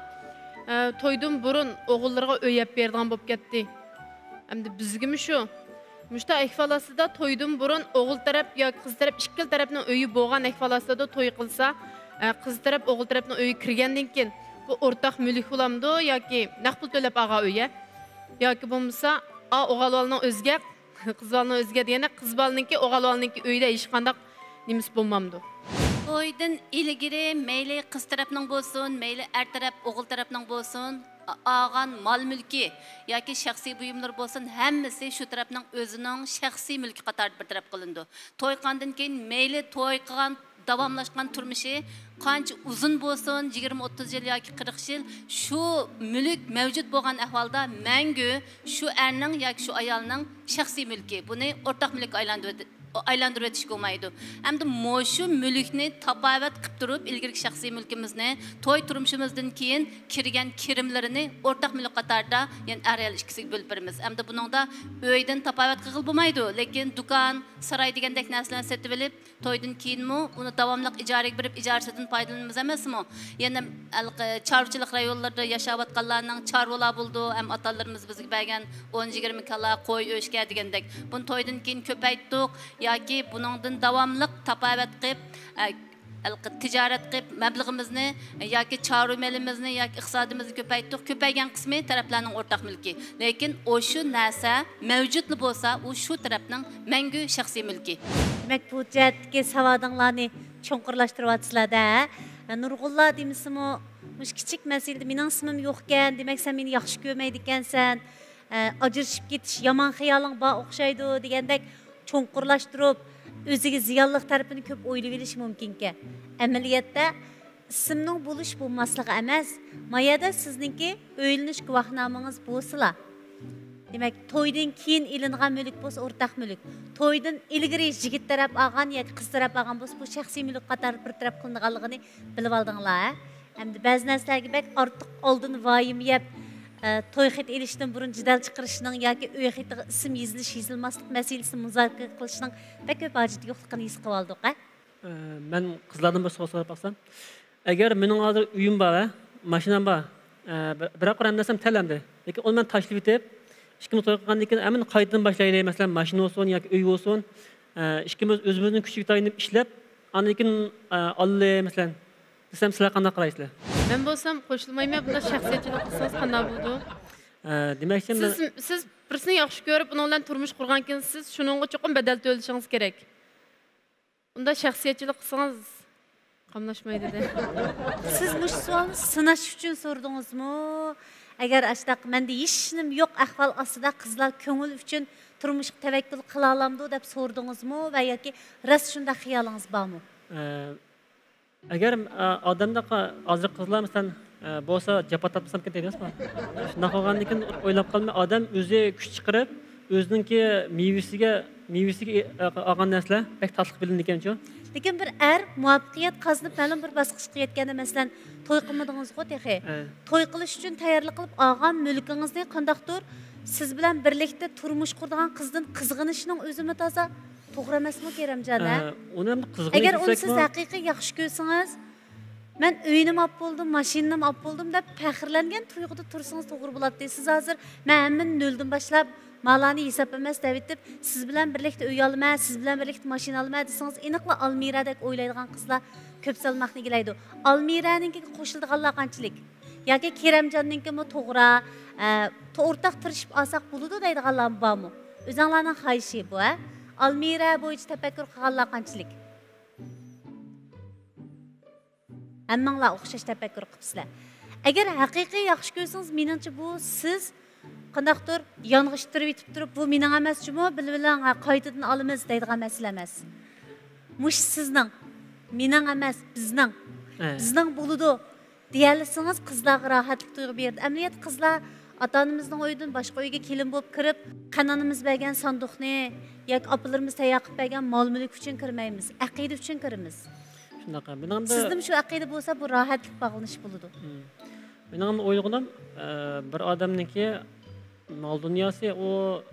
ئە، تويدىن بۇرۇن ئوغۇللىرىغا ئۆي ئەپ بېرىدىغان بولۇپ كەتتى. ئەمدى بىزگىمۇ شۇ. مۇشۇنداق ئەھۋال ئاستىدا تويدىن بۇرۇن ئوغۇل تەرەپ ياكى قىز تەرەپ ئىككىلا تەرەپنىڭ ئۆيى بولغان ئەھۋال ئاستىدا توي قىلسا، ئە، قىز تەرەپ ئوغۇل تەرەپنىڭ ئۆيىگە كىرگەندىن كېيىن بۇ ئورتاق مۈلۈك بولامدۇ ياكى نەق پۇل تۆلەپ ئالغان ئۆيە؟ ياكى بولمىسا، ئا، ئوغۇل بالىنىڭ ئۆزىگە قىز بالىنىڭ ئۆزىگە دېگەندە، قىز بالىنىڭكى، ئوغۇل بالىنىڭكى ئۆيىدە ھېچقانداق نېمىسى بولمامدۇ؟ تويدىن ئىلگىرى مەيلى قىز تەرەپنىڭ بولسۇن، مەيلى ئەر تەرەپ، ئوغۇل تەرەپنىڭ بولسۇن، ئا-، ئالغان مال مۈلكى ياكى شەخسىي بۇيۇملىرى بولسۇن، ھەممىسى شۇ تەرەپنىڭ ئۆزىنىڭ شەخسىي مۈلكى قاتارىدا بىر تەرەپ قىلىنىدۇ. توي قىلغاندىن كېيىن مەيلى توي قىلغان داۋاملاشقان تۇرمۇشى قانچە ئۇزۇن بولسۇن، يىگىرمە، ئوتتۇز يىل ياكى قىرىق يىل، شۇ مۈلۈك مەۋجۇت بولغان ئەھۋالدا مەڭگۈ شۇ ئەرنىڭ ياكى شۇ ئايالنىڭ شەخسىي مۈلكى. بۇنى ئورتاق مۈلۈككە ئايلاندۇرۇۋېتىش، ئايلاندۇرۇۋېتىشكە بولمايدۇ. ئەمدى مۇشۇ مۈلۈكنى تاپاۋەت قىلىپ تۇرۇپ، ئىلگىرىكى شەخسىي مۈلكىمىزنى، توي تۇرمۇشىمىزدىن كېيىن كىرگەن كىرىملىرىنى ئورتاق مۈلۈك قاتارىدا يەنە ئەر-ئايال ئىككىسىگە بۆلۈپ بېرىمىز. ئەمدى بۇنىڭدا ئۆيدىن تاپاۋەت قىلغىلى بولمايدۇ، لېكىن دۇكان، ساراي دېگەندەك نەرسىلەرنى سېتىۋېلىپ، تويدىن كېيىنمۇ ئۇنى داۋاملىق ئىجارىگە بېرىپ، ئىجارىسىدىن پايدىلىنىمىز ئەمەسمۇ؟ يەنە ھېلىقى چارۋىچىلىق رايونلىرىدا ياشاۋاتقانلارنىڭ چارۋىلار بولىدۇ، ھەم ئاتا-ئانىلىرىمىز بىزگە بەرگەن ئون، يىگىرمە كالا، قوي، ئۆچكە دېگەندەك. بۇنى تويدىن كېيىن كۆپەيتتۇق ياكى بۇنىڭدىن داۋاملىق تاپاۋەت قىلىپ، ئە، ھېلىقى تىجارەت قىلىپ، مەبلىغىمىزنى ياكى چارۋا مېلىمىزنى ياكى ئىقتىسادىمىزنى كۆپەيتتۇق. كۆپەيگەن قىسمى تەرەپلەرنىڭ ئورتاق مۈلكى. لېكىن ئاشۇ نەرسە مەۋجۇتلا بولسا، ئۇ شۇ تەرەپنىڭ مەڭگۈ شەخسىي مۈلكى. دېمەك، بۇ جەھەتتىكى ساۋادىڭلارنى چوڭقۇرلاشتۇرۇۋاتىسىلەر-دە. نۇرغۇنلار دېمىسىمۇ، مۇشۇ كىچىك مەسىلىدە مېنىڭ ئىسمىم يوقكەن، دېمەك، سەن مېنى ياخشى كۆرمەيدىكەنسەن، ئە، ئاجرىشىپ كېتىش يامان خىيالىڭ بار ئوخشايدۇ دېگەندەك چوڭقۇرلاشتۇرۇپ، ئۆزىگە زىيانلىق تەرىپىنى كۆپ ئويلىۋېلىشى مۇمكىنكەن. ئەمەلىيەتتە، ئىسىمنىڭ بولۇش بولماسلىقى ئەمەس، ما يەردە سىزنىڭكى ئۆيلىنىش گۇۋاھنامىڭىز بولسىلا. دېمەك، تويدىن كېيىن ئېلىنغان مۈلۈك بولسا ئورتاق مۈلۈك. تويدىن ئىلگىرى يىگىت تەرەپ ئالغان ياكى قىز تەرەپ ئالغان بولسا، بۇ شەخسىي مۈلۈك قاتارىدا بىر تەرەپ قىلىنىدىغانلىقىنى بىلىۋالدىڭلار، ھە؟ ئەمدى بەزى نەرسىلەرگە بەك ئارتۇق ئالدىن ۋايىم يەپ، ئە، توي خېتى ئېلىشتىن بۇرۇن جېدەل چىقىرىشنىڭ ياكى ئۆي خېتىغا ئىسىم يېزىلىش، يېزىلماسلىق مەسىلىسىنى مۇزاكىرە قىلىشنىڭ بەك كۆپ ھاجىتى يوقلۇقىنى ھېس قىلىۋالدۇق، ھە؟ ئە، مەن قىزلاردىن بىر سوئال سوراپ باقسام، ئەگەر مېنىڭ ھازىر ئۆيۈم بار، ھە، ماشىنام بار، ئە، بىر، بىراق بىر ھەم نەرسەم تەل ئەمدى. لېكىن ئۇنى مەن تاشلىۋېتىپ، ئىككىمىز توي قىلغاندىن كېيىن، ئە، مەن قايتىدىن باشلايلى، مەسىلەن، ماشىنا بولسۇن ياكى ئۆي بولسۇن، ئە، ئىككىمىز ئۆزىمىزنىڭ كۈچىگە تايىنىپ ئىشلەپ، ئاندىن كېيىن، ئە، ئاللى، مەسىلەن، دېسەم، سىلەر قانداق قارايسىلەر؟ مەن بولسام قوشۇلمايمەن، بۇنداق شەخسىيەتچىلىك قىلسىڭىز قانداق بولىدۇ؟ ئە، دېمەكچى، مەن سىز، سىز بىرسىنى ياخشى كۆرۈپ، ئۇنىڭ بىلەن تۇرمۇش قۇرغان كېيىن، سىز شۇنىڭغا چوقۇم بەدەل تۆلىشىڭىز كېرەك. ئۇنداق شەخسىيەتچىلىك قىلسىڭىز، قاملاشمايدۇ دە. سىز مۇشۇ سوئالنى سىناش ئۈچۈن سورىدىڭىزمۇ؟ ئەگەر ئاشۇنداق مەندە ھېچنېمە يوق ئەھۋال ئاستىدا قىزلار كۆڭۈل ئۈچۈن تۇرمۇشقا تەۋەككۈل قىلالامدۇ دەپ سورىدىڭىزمۇ ۋە ياكى راست شۇنداق خىيالىڭىز بارمۇ؟ ئە، ئەگەر، ئە، ئادەمدە قا-، ھازىر قىزلار، مەسىلەن، ئە، بولسا جاپا تارتمىسامكەن دەيمىزغۇ. شۇنداق بولغاندىن كېيىن ئويلاپ قالماي، ئادەم ئۆزى كۈچ چىقىرىپ، ئۆزىنىڭكى مېۋىسىگە، مېۋىسىگە، ئە، ئالغان نەرسىلەر بەك تاتلىق بىلىنىدىكەنچۇ. لېكىن بىر ئەر مۇۋەپپەقىيەت قازىنىپ، مەلۇم بىر باسقۇچقا يەتكەندە، مەسىلەن، توي قىلمىدىڭىزغۇ تېخى. ئە. توي قىلىش ئۈچۈن تەييارلىق قىلىپ ئالغان مۈلكىڭىزنى قانداقتۇر سىز بىلەن بىرلىكتە تۇرمۇش قۇرىدىغان قىزدىن قىزغىنىشنىڭ ئۆزىمۇ تازا توغرا ئەمەسمۇ، كېرەمجان، ھە؟ ئە، ئۇنى ئەمدى قىزغىنىش ئەگەر ئۇنى سىز دېسەكمۇ ھەقىقىي ياخشى كۆرسىڭىز، مەن ئۆينىمۇ ئاپ بولدۇم، ماشىنىنىمۇ ئاپ بولدۇم دەپ پەخىرلەنگەن تۇيغۇدا تۇرسىڭىز توغرا بولاتتى. سىز ھازىر، مەن ھەممىنى نۆلدىن باشلاپ، مالارنى ھېساب ئەمەس دەۋېتىپ، سىز بىلەن بىرلىكتە ئۆي ئالىمەن، سىز بىلەن بىرلىكتە ماشىنا ئالىمەن دېسىڭىز، ئېنىقلا ئالمىرەدەك ئويلايدىغان قىزلار كۆپ سالماقنى ئىگىلەيدۇ. ئالمىرەنىڭكىگە قوشۇلىدىغانلار قانچىلىك؟ ياكى كېرەمجاننىڭكىمۇ توغرا، ئە، تو-، ئورتاق تىرىشىپ ئالساق بولىدۇ دەيدىغانلارمۇ بارمۇ؟ ئۆزۈڭلارنىڭ خاھىشى بۇ، ھە؟ ئالمىرە بويىچە تەپەككۇر قىلغانلار قانچىلىك؟ ھەممىڭلار ئوخشاش تەپەككۇر قىپسىلەر. ئەگەر ھەقىقىي ياخشى كۆرسىڭىز، مېنىڭچە بۇ سىز قانداقتۇر يانغا ئىتتىرىۋېتىپ تۇرۇپ، بۇ مېنىڭ ئەمەس جۇمۇ، بىلىۋېلىڭ، ھە، قايتىدىن ئالىمىز دەيدىغان مەسىلە ئەمەس. مۇشۇ سىزنىڭ، مېنىڭ ئەمەس، بىزنىڭ، ئە. بىزنىڭ بولىدۇ دېيەلىسىڭىز، قىزلارغا راھەتلىك تۇيغۇ بېرىدۇ. ئەمەلىيەتتە قىزلار ئاتا-ئانىمىزنىڭ ئۆيىدىن باشقا ئۆيگە كېلىن بولۇپ كىرىپ، قېنىنىمىز بەرگەن ساندۇقنى ياكى ئاپىلىرىمىز تەييار قىلىپ بەرگەن مال-مۈلۈك ئۈچۈن كىرمەيمىز، ئەقىدە ئۈچۈن كىرىمىز. شۇنداق، مېنىڭ ئەمدى سىزدىمۇ شۇ ئەقىدە بولسا، بۇ راھەتلىك باغلىنىش بولىدۇ. مم. مېنىڭ ئەمدى ئويلىغىنىم، ئە، بىر ئادەمنىڭكى مال دۇنياسى ئۇ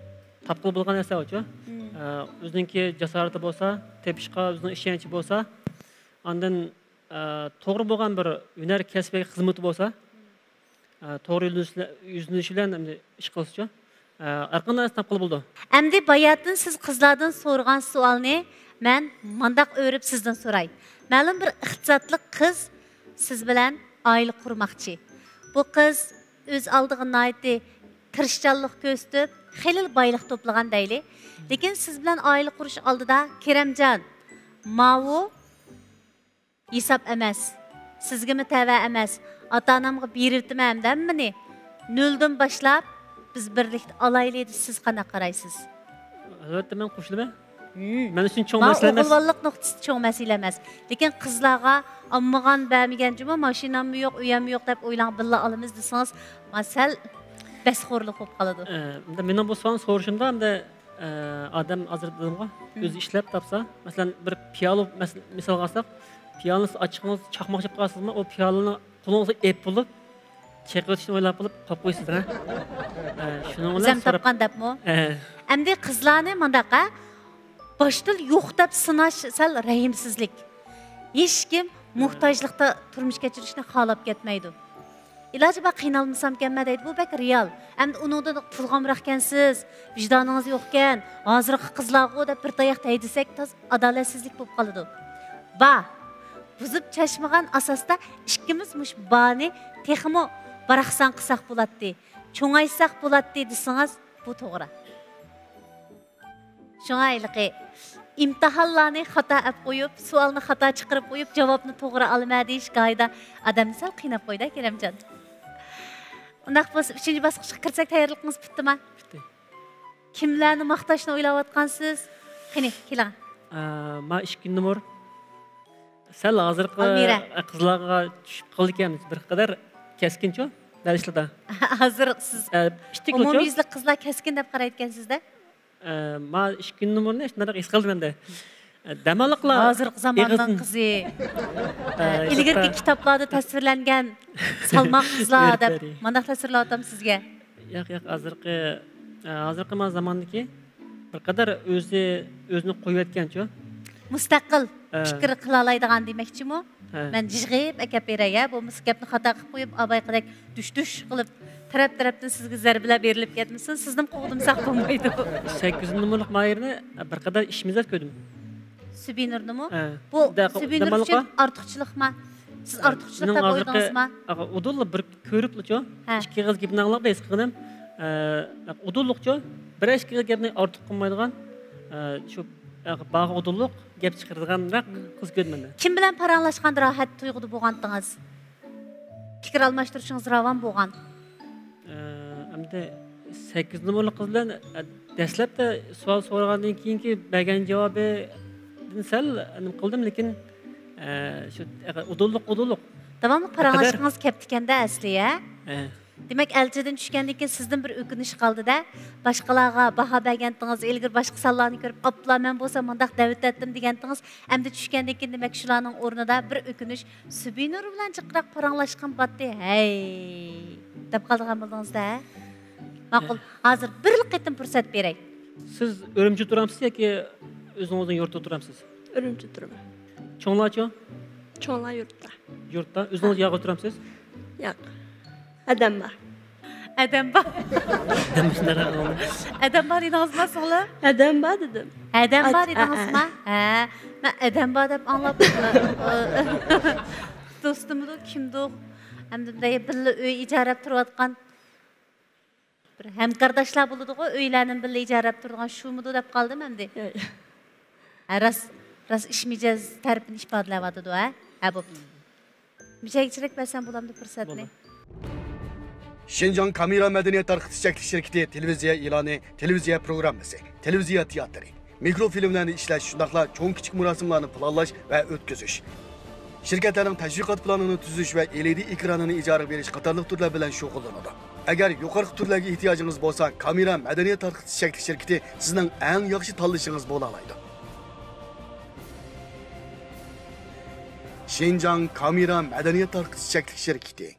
تاپقىلى بولغان نەرسە ئۇچۇ. مم. ئە، ئۆزىنىڭكى جاسارىتى بولسا، تېپىشقا ئۆزىنىڭ ئىشەنچى بولسا، ئاندىن، ئە، توغرا بولغان بىر ھۈنەر كەسپىگە خىزمىتى بولسا، ئە، توغرا يۈزلىنىش، يۈزلىنىش بىلەن ئەمدى ئىش قىلسىچۇ. ئە، ھەرقانداق نەرسە تاپقىلى بولىدۇ. ئەمدى باياتىن سىز قىزلاردىن سورىغان سوئالنى مەن مانداق ئۆرۈپ سىزدىن سوراي. مەلۇم بىر ئىقتىسادلىق قىز سىز بىلەن ئائىلە قۇرماقچى. بۇ قىز ئۆز ئالدىغا ناھايىتى تىرىشچانلىق كۆرسىتىپ، خېلىلا بايلىق توپلىغان دەيلى. لېكىن سىز بىلەن ئائىلە قۇرۇش ئالدىدا، كېرەمجان، ماۋۇ ھېساب ئەمەس. سىزگىمۇ تەۋە ئەمەس. ئاتا-ئانامغا بېرىۋېتىمەن ئەمدى ھەممىنى. نۆلدىن باشلاپ بىز بىرلىكتە ئالايلى دېسە، سىز قانداق قارايسىز؟ ئەلۋەتتە، مەن قوشۇلىمەن. مم. مەن ئۈچۈن چوڭ مەسىلە ئەمەس. ئوغۇلۋاللىق نۇقتىسى چوڭ مەسىلە ئەمەس. لېكىن قىزلارغا ئالمىغان بەرمىگەن جۇمۇ، ماشىناممۇ يوق، ئۆيەممۇ يوق دەپ ئويلاڭ، بىللە ئالىمىز دېسىڭىز، ما سەل بەسخورلۇق بولۇپ قالىدۇ. ئە، ئەمدى مېنىڭ بۇ سوئالنى سورىشىمدا ئەمدى ئە، ئادەم ھازىر دېدىمغۇ، مم. ئۆزى ئىشلەپ تاپسا، مەسىلەن، بىر پىيالە مەس-، مىسالغا ئالساق، پىيالىنى سىز ئاچچىقىڭىز چاقماق چېلىپ قالسىزمۇ، ئۇ پىيالىنى قولىڭىزغا ئېلىپ بولۇپ، چېقىۋېتىشنى ئويلاپ بولۇپ قويۇپ قويىسىز، ھە؟ ئە، شۇنىڭ بىلەن ئۆزەم سوراپ تاپقان دەپمۇ؟ ئە. ئەمدى قىزلارنى مانداق، ھە؟ باشتىلا يوق دەپ سىناش سەل رەھىمسىزلىك. ھېچكىم موھتاجلىقتا تۇرمۇش كەچۈرۈشنى خالاپ كەتمەيدۇ. ئىلاجى بار قىينالمىسامكەنمەن دەيدۇ، بۇ بەك رېئال. ئەمدى ئۇنىڭدىن پۇلغا ئامراقكەنسىز، ۋىجدانىڭىز يوقكەن، ھازىرقى قىزلارغۇ دەپ بىر تاياق دەي دېسەك، تاز ئادالەتسىزلىك بولۇپ قالىدۇ. بار، بۇزۇپ چاچمىغان ئاساستا ئىككىمىز مۇشۇ بارنى تېخىمۇ باراقسان قىلساق بولاتتى، چوڭايتساق بولاتتى دېسىڭىز، بۇ توغرا. شۇڭا ھېلىقى ئىمتىھانلارنى خاتا ئەپ قويۇپ، سوئالنى خاتا چىقىرىپ قويۇپ، جاۋابنى توغرا ئالىمەن دېيىش گاھىدا ئادەمنى سەل قىيناپ قويىدۇ، كېرەمجان. ئۇنداق بولسا، ئۈچىنچى باسقۇچقا كىرسەك، تەييارلىقىڭىز پۈتتىما؟ پۈتتى. كىملەرنى ماختاشنى ئويلاۋاتقانسىز؟ قېنى، كېلىڭ. ئە، ما ئىككى نومۇر. سەل ھازىرقى ئالمىرە. قىزلارغا چۈشۈپ قالىدىكەنمىز، بىر قەدەر كەسكىنچۇ دەل ئىشلىدا. ھازىر سىز ئە، ئىتتىكلىچۇ؟ ئومۇميۈزلۈك قىزلار كەسكىن دەپ قارايدىكەنسىز-دە. ئە، ما ئىككىنچى نومۇرنى شۇنداق ھېس قىلدىم ئەمدى. ئە، دەماللىقلار ھازىرقى زاماننىڭ ئېغىزدىن-، قىزى. ئە، ئە، ئىلگىرىكى كىتابلاردا تەسۋىرلەنگەن سالماق قىزلار دەپ مۇنداق تەسۋىرلەۋاتامدۇ سىزگە؟ ياق، ياق، ھازىرقى، ئە، ھازىرقى ما زاماندىكى بىر قەدەر ئۆزى، ئۆزىنى قويۇۋەتكەنچۇ؟ مۇستەقىل ئە. پىكىر قىلالايدىغان دېمەكچىمۇ؟ ھە. مەن يىغىپ ئەكەپ بېرەي، ھە؟ بولمىسا گەپنى خاتا قىلىپ قويۇپ، ئابايقىدەك دۈش-دۈش قىلىپ، تەرەپ-تەرەپتىن سىزگە زەربىلەر بېرىلىپ كەتمىسۇن، سىزنىمۇ قوغدىمىساق بولمايدۇ. سەككىزىنچى نومۇرلۇق ماھىرنى بىر قەدەر ئىچىمىزدە كۆردۈم. سۈبىنۇرنىمۇ؟ ھە. بۇ دە-، سۈبىنۇر دەماللىققا؟ ئۈچۈن ئارتۇقچىلىقما؟ سىز ئارتۇقچىلىق دەپ ئويلىدىڭىزما؟ ئۇدۇللا بىر كۆرۈپلىچۇ، ھە. ئىككى ئېغىز گېپىنى ئاڭلاپ ھېس قىلغىنىم، ئە، ئۇدۇللۇقچۇ، بىر ئىككى ئېغىز گەپنى ئارتۇق قىلمايدىغان، ئە، شۇ، ئە، باغا ئۇدۇللۇق گەپ چىقىرىدىغانراق قىز كۆردۈم مەن. كىم بىلەن پاراڭلاشقاندا راھەت تۇيغۇدا بولغانتىڭىز؟ پىكىر ئالماشتۇرۇشىڭىز راۋان بولغان. ئە، ئەمدى سەككىز نومۇرلۇق قىز بىلەن، ئە، دەسلەپتە سوئال سورىغاندىن كېيىنكى بەرگەن جاۋابىدىن سەل نېمە قىلدىم، لېكىن، ئە، شۇ، ئە، ئۇدۇللۇق، ئۇدۇللۇق. داۋاملىق پاراڭلاشقىڭىز كەپتىكەندە ئەسلى، ھە؟ ھە. دېمەك، ئەلچىدىن چۈشكەندىن كېيىن سىزدىن بىر ئۆكۈنۈش قالدى-دە. باشقىلارغا باھا بەرگەنتىڭىز، ئىلگىرى باشقا سانلارنى كۆرۈپ، ئاپلا مەن بولسام مۇنداق دەۋېتەتتىم دېگەنتىڭىز. ئەمدى چۈشكەندىن كېيىن، دېمەك، شۇلارنىڭ ئورنىدا بىر ئۆكۈنۈش، سۈبىنۇر بىلەن جىقراق پاراڭلاشقان باتتى، ھەي، دەپ قالىدىغان بولدىڭىز-دە. ماقۇل، ھازىر بىرلا قېتىم پۇرسەت بېرەي. سىز ئۈرۈمچىدە تۇرامسىز ياكى ئۆزىڭىزنىڭ يۇرتىدا تۇرامسىز؟ ئۈرۈمچىدە تۇرىمەن. چوڭلارچۇ؟ چوڭلار يۇرتتا. يۇرتتا. ئۆزىڭىز ياققا تۇرامسىز؟ ياق. ئادەم بار. ئادەم بار. ئادەم بار دېدىڭىزما، سىڭلىم؟ ئادەم بار دېدىم. ئادەم بار ئات-، دېدىڭىزما؟ ھە. مەن ئادەم بار دەپ ئاڭلاپ، دوستۇمدۇ، كىمدۇ؟ ئەمدى بىللە ئۆي ئىجارەپ تۇرۇۋاتقان بىر ھەمكارداشلار بولىدىغۇ، ئۆيلەرنى بىللە ئىجارەپ تۇرىدىغان شۇمىدۇ دەپ قالدىم ئەمدى. ياق، ياق. ھە، راست، راست ئىش مىجەز تەرىپىنى ئىپادىلەۋاتىدۇ، ھە؟ ھە، بوپتۇ. مىجەزچىلىك بەرسەم بولامدۇ پۇرسەتنى؟ بولدى. شىنجاڭ كامېرا مەدەنىيەت تارقىتىش چەكلىك شىركىتى تېلېۋىزىيە ئېلانى، تېلېۋىزىيە پروگراممىسى، تېلېۋىزىيە تىياتىرى، مىكروفىلىملەرنى ئىشلەش، شۇنداقلا چوڭ-كىچىك مۇراسىملارنى پىلانلاش ۋە ئۆتكۈزۈش، شىركەتلەرنىڭ تەشۋىقات پىلانىنى تۈزۈش ۋە ئېلئىدى ئېكرانىنى ئىجارىگە بېرىش قاتارلىق تۈرلەر بىلەن شۇغۇللىنىدۇ. ئەگەر يۇقىرىقى تۈرلەرگە ئېھتىياجىڭىز بولسا، كامېرا مەدەنىيەت تارقىتىش چەكلىك شىركىتى سىزنىڭ ئەڭ ياخشى تاللىشىڭىز بولالايدۇ. شىنجاڭ كامېرا مەدەنىيەت تارقىتىش چەكلىك شىركىتى.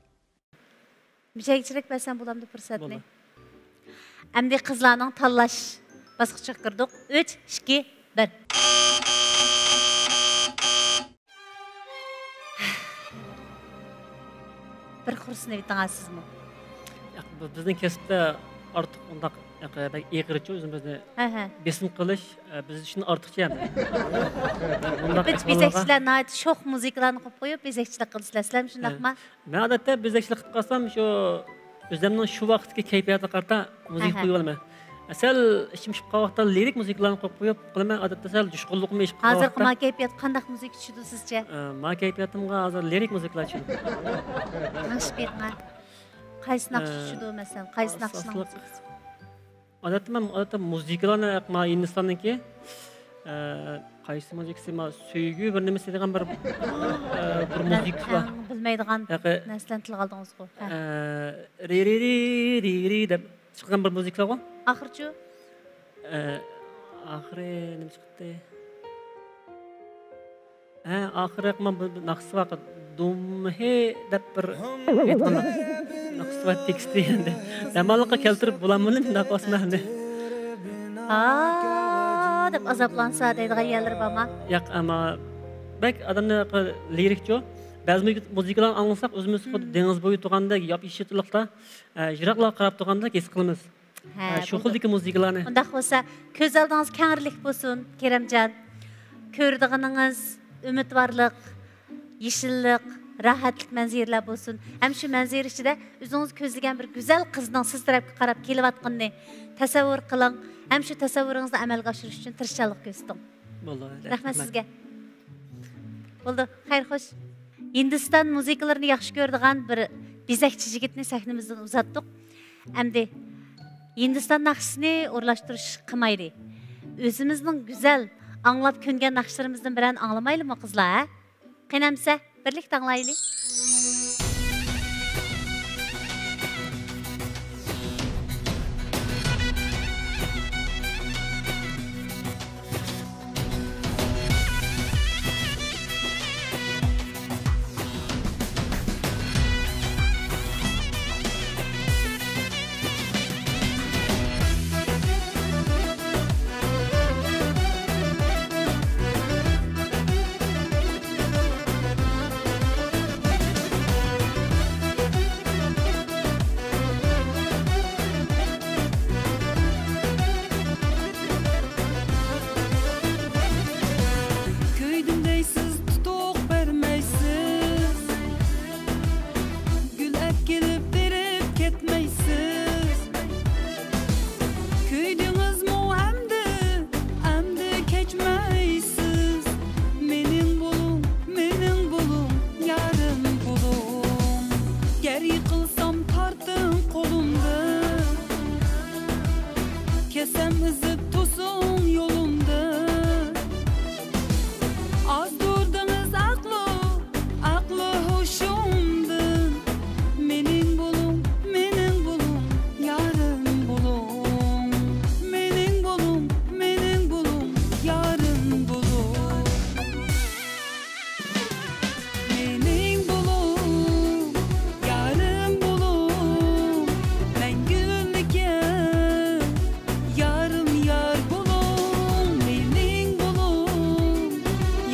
مىجەزچىلىك بەرسەم بولامدۇ پۇرسەتنى؟ بولدى. ئەمدى قىزلارنىڭ تاللاش باسقۇچىغا كىردۇق. ئۈچ، ئىككى، بىر. بىر خورسىنىۋېتىڭ سىزمۇ. ياق، بۇ بىزنىڭ كەسىپتە ئارتۇق ئۇنداق، ياق، بەك ئېغىرچۇ ئۆزىمىزنى ھە، ھە. بېسىم قىلىش، ئە، بىز ئۈچۈن ئارتۇقچە ئەمەس. بۇنداق بىز ئەھۋاللارغا بېزەكچىلەر ناھايىتى شوخ مۇزىكىلارنى قويۇپ، بېزەكچىلىك قىلىسىلەر. سىلەرمۇ شۇنداقما؟ ھە. مەن ئادەتتە بېزەكچىلىك قىلىپ قالسام، شۇ ئۆزۈمنىڭ شۇ ۋاقىتتىكى كەيپىياتىغا قارىتا مۇزىكا ھەھە. قويۇۋالىمەن. سەل ئىچىم پۇشۇپ قالغان ۋاقىتتا لىرىك مۇزىكىلارنى قويۇپ، قويۇپ قالىمەن. ئادەتتە سەل جۇشقۇنلۇقۇم ئېشىپ قالغان ھازىرقى ۋاقىتتا. ما كەيپىياتقا قانداق مۇزىكا چۈشىدۇ سىزچە؟ ئە، ما كەيپىياتىمغا ھازىر لىرىك مۇزىكىلار چۈشىدۇ. تىڭشىپ بېقىڭ. قايسى ناخشا ئە، چۈشىدۇ مەسىلەن؟ قايسى ناخشىنىڭ ئاساسلىق مۇزىكىسى؟ ئادەتتە مەن، ئادەتتە مۇزىكىلارنى، ما، ھىندىستاننىڭكى، ئە، قايسى مۇزىكىسى، ما، سۆيگۈ بىر نېمىسى دېگەن بىر، ئە، بىر مۇزىكىسى بار. مەن ئەڭ بىلمەيدىغان ياقى نەرسىلەرنى تىلغا ئالدىڭىزغۇ. ھە. ئە، رى، رى، رى، رى، رى دەپ چىققان بىر مۇزىكىلارغۇ. ئاخىرىچۇ؟ ئە، ئاخىرى نېمە چىقتى؟ ھە، ئاخىرى مانا بۇ ناخشىسى بار، دۇمھې دەپ بىر ئېيتقان ناخشىسى بار، تېكىستى ئەمدى. دەماللىققا كەلتۈرۈپ بولامدۇ مۇنداق ئوسماننى؟ ھا دەپ ئازابلانسا دەيدىغان يەرلىرى بارما؟ ياق، ئەمما بەك ئادەمنى لىرىكچۇ. بەزى مۇزىكىلارنى ئاڭلىساق، ئۆزىمىز خۇددى دېڭىز بويى تۇرغاندەك ياپيېشىللىقتا، ئە، يىراقلارغا قاراپ تۇرغاندەك ھېس قىلىمىز. ھە، شۇ خىلدىكى مۇزىكىلارنى. ئۇنداق بولسا، كۆز ئالدىڭىز كەڭرىلىك بولسۇن، كېرەمجان. كۆرىدىغىنىڭىز ئۈمىدۋارلىق، يېشىللىق، راھەتلىك مەنزىرىلەر بولسۇن. ھەم شۇ مەنزىرە ئىچىدە ئۆزىڭىز كۆزلىگەن بىر گۈزەل قىزنىڭ سىز تەرەپكە قاراپ كېلىۋاتقىنىنى تەسەۋۋۇر قىلىڭ. ھەم شۇ تەسەۋۋۇرىڭىزنى ئەمەلگە ئاشۇرۇش ئۈچۈن تىرىشچانلىق كۆرسىتىڭ. بولدى، رەھمەت سىزگە. بولدى، خەير خوش. ھىندىستان مۇزىكىلىرىنى ياخشى كۆرىدىغان بىر بېزەكچى يىگىتنى سەھنىمىزدىن ئۇزاتتۇق. ئەمدى ھىندىستان ناخشىسىنى ئورۇنلاشتۇرۇش قىلمايلى. ئۆزىمىزنىڭ گۈزەل ئاڭلاپ كۆنگەن ناخشىلىرىمىزدىن بىرەرنى ئاڭلىمايلىمۇ، قىزلار، ھە؟ قېنى ئەمسە، بىرلىكتە ئاڭلايلى. كۆيدۈم دەيسىز، تۇتۇق بەرمەيسىز. گۈل ئەكېلىپ بېرىپ كەتمەيسىز. كۆيدىڭىزمۇ ئەمدى، ئەمدى كەچمەيسىز. مېنىڭ بولۇڭ، مېنىڭ بولۇڭ، يارىم بولۇڭ. گەر يىقىلسام تارتىڭ قولۇمدىن. كەتسەم ئېزىپ توسۇڭ يولۇمدىن. ئازدۇردىڭىز ئەقلى، ئەقلى ھوشۇمدىن. مېنىڭ بولۇڭ، مېنىڭ بولۇڭ، يارىم بولۇڭ. مېنىڭ بولۇڭ، مېنىڭ بولۇڭ، يارىم بولۇڭ. مېنىڭ بولۇڭ، يارىم بولۇڭ، مەڭگۈلۈككە. يارىم يار بولۇڭ، مېنىڭ بولۇڭ،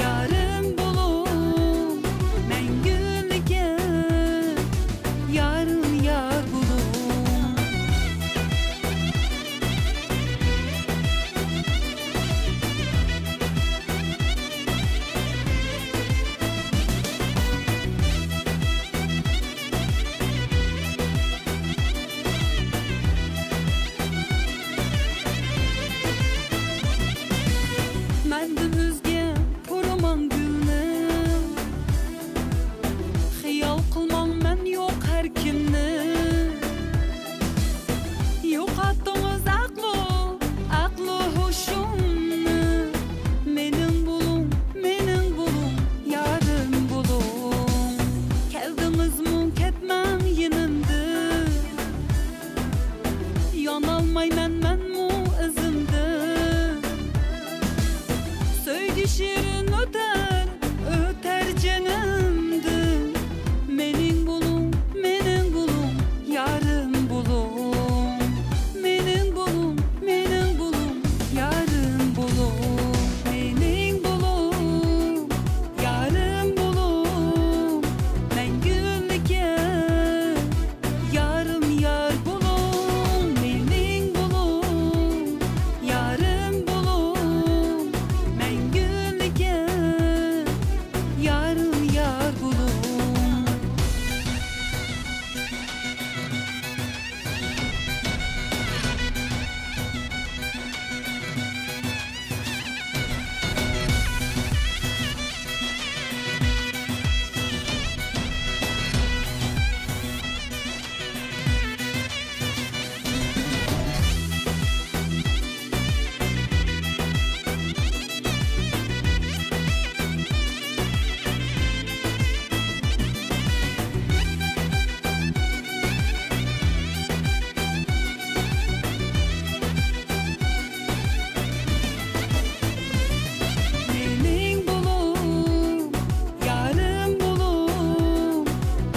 يارىم بولۇڭ، مەڭگۈلۈككە. يارىم يار بولۇڭ. مەندىن ئۆزگە پۇرىماڭ گۈلنى، خىيال قىلماڭ مەن يوق ھەر كىمنى. يوقاتتىڭىز ئەقلى، ئەقلى ھوشۇمنى. مېنىڭ بولۇڭ، مېنىڭ بولۇڭ، يارىم بولۇڭ. كەلدىڭىزمۇ كەتمەڭ يېنىمدىن. يانالمايمەن مەنمۇ ئىزىمدىن. سۆيگۈ شېرىن ئۆتەر، ئۆتەر جېنىمدىن. مېنىڭ بولۇڭ، مېنىڭ بولۇڭ، يارىم بولۇڭ. مېنىڭ بولۇڭ، مېنىڭ بولۇڭ، يارىم بولۇڭ. مېنىڭ بولۇڭ، يارىم بولۇڭ، مەڭگۈلۈككە. يارىم يار بولۇڭ، مېنىڭ بولۇڭ، يارىم بولۇڭ، مەڭگۈلۈككە. يارىم يار بولۇڭ. مېنىڭ بولۇڭ، يارىم بولۇڭ،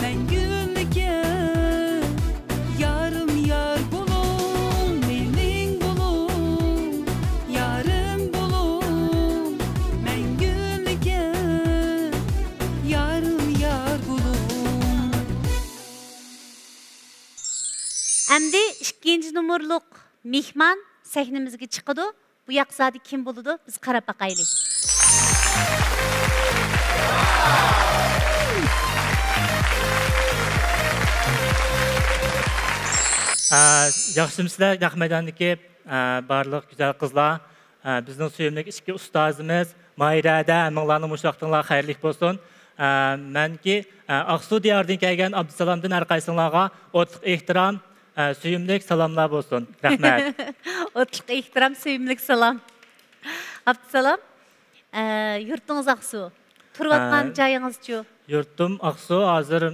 مەڭگۈلۈككە. يارىم يار بولۇڭ، مېنىڭ بولۇڭ، يارىم بولۇڭ، مەڭگۈلۈككە. يارىم يار بولۇڭ. ئەمدى ئىككىنچى نومۇرلۇق مېھمان سەھنىمىزگە چىقىدۇ. بۇ ياق زادى كىم بولىدۇ؟ بىز قاراپ باقايلى. ئە، ياخشىمۇسىلەر، نەق مەيداندىكى، ئە، بارلىق گۈزەل قىزلار، ئە، بىزنىڭ سۆيۈملۈك ئىككى ئۇستازىمىز ماھىرەدە ھەممىڭلارنىڭ مۇشۇ ۋاقتىڭلار خەيرلىك بولسۇن. ئە، مەنكى، ئە، ئاقسۇ دىيارىدىن كەلگەن ئابدۇسالامدىن ھەر قايسىڭلارغا ئوتلۇق ئېھتىرام، ئە، سۆيۈملۈك سالاملار بولسۇن. رەھمەت. ئوتلۇق ئېھتىرام، سۆيۈملۈك سالام. ئابدۇسالام، ئە، يۇرتىڭىز ئاقسۇ. تۇرۇۋاتقان ھە. جايىڭىزچۇ؟ يۇرتۇم ئاقسۇ، ھازىر،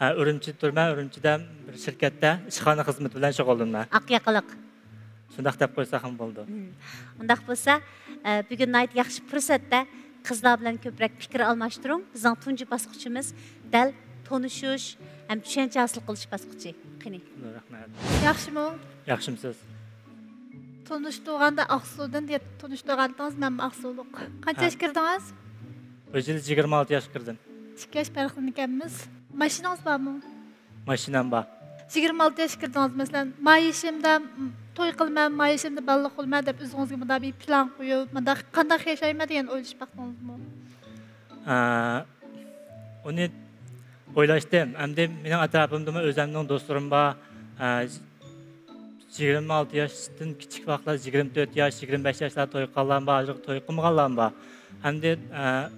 ھە، ئۈرۈمچىدە تۇرىمەن. ئۈرۈمچىدە بىر شىركەتتە ئىشخانا خىزمىتى بىلەن شۇغۇللىنىمەن. ئاق ياقىلىق. شۇنداق دەپ قويساقمۇ بولىدۇ. ئۇنداق بولسا، ئە، بۈگۈن ناھايىتى ياخشى پۇرسەتتە قىزلار بىلەن كۆپرەك پىكىر ئالماشتۇرۇڭ. بىزنىڭ تۇنجى باسقۇچىمىز دەل تونۇشۇش ھەم چۈشەنچە ھاسىل قىلىش باسقۇچى. قېنى. رەھمەت. ياخشىمۇ؟ ياخشىمۇسىز؟ تونۇشتۇرغاندا ئاقسۇدىن دېيەت، تونۇشتۇرغانتىڭىز مەنمۇ ئاقسۇلۇق. قانچە ھە. ياش كىردىڭىز؟ بۇ يىل يىگىرمە ئالتە ياشقا كىردىم. ئىككى ياش پەرقلىنىكەنمىز. ماشىنىڭىز بارمۇ؟ ماشىنام بار. يىگىرمە ئالتە ياشقا كىردىڭىز، مەسىلەن، ما يېشىمدا توي قىلىمەن، ما يېشىمدا بالىلىق بولىمەن دەپ ئۆزىڭىزگە مۇنداق بىر پىلان قويۇپ، مۇنداق قانداق ياشايمەن دېگەن ئويلىشىپ باقتىڭىزمۇ؟ ئە، ئۇنى ئويلاشتىم. ئەمدى مېنىڭ ئەتراپىمدىمۇ ئۆزەمنىڭ دوستلىرىم بار. ئە، يىگىرمە ئالتە ياشتىن كىچىك ۋاقىتلار، يىگىرمە تۆت ياش، يىگىرمە بەش ياشلار توي قىلغانلارمۇ بار، ھازىرغىچە توي قىلمىغانلارمۇ بار. ئەمدى، ئە،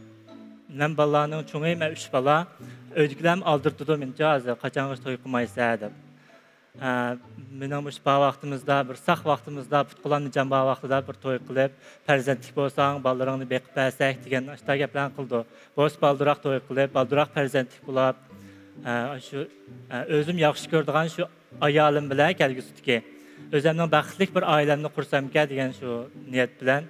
مەن بالىلارنىڭ چوڭى، مەن ئۈچ بالا. ئۆيدىكىلەرمۇ ئالدىرىتىدۇ مېنىچۇ ھازىر، قاچانغىچە توي قىلمايسەن دەپ. ئە، مېنىڭ مۇشۇ بار ۋاقتىمىزدا، بىر ساق ۋاقتىمىزدا، پۇت-قوللارنى جان بار ۋاقتىدا بىر توي قىلىپ، پەرزەنتلىك بولساڭ، بالىلىرىڭنى بېقىپ بەرسەك دېگەن ئاشۇنداق گەپلەرنى قىلىدۇ. بولسا بالدۇرراق توي قىلىپ، بالدۇرراق پەرزەنتلىك بولۇپ، ئە، شۇ، ئە، ئۆزۈم ياخشى كۆرىدىغان شۇ ئايالىم بىلەن كەلگۈسىدىكى ئۆزەمنىڭ بەختلىك بىر ئائىلەمنى قۇرسامكەن دېگەن شۇ نىيەت بىلەن،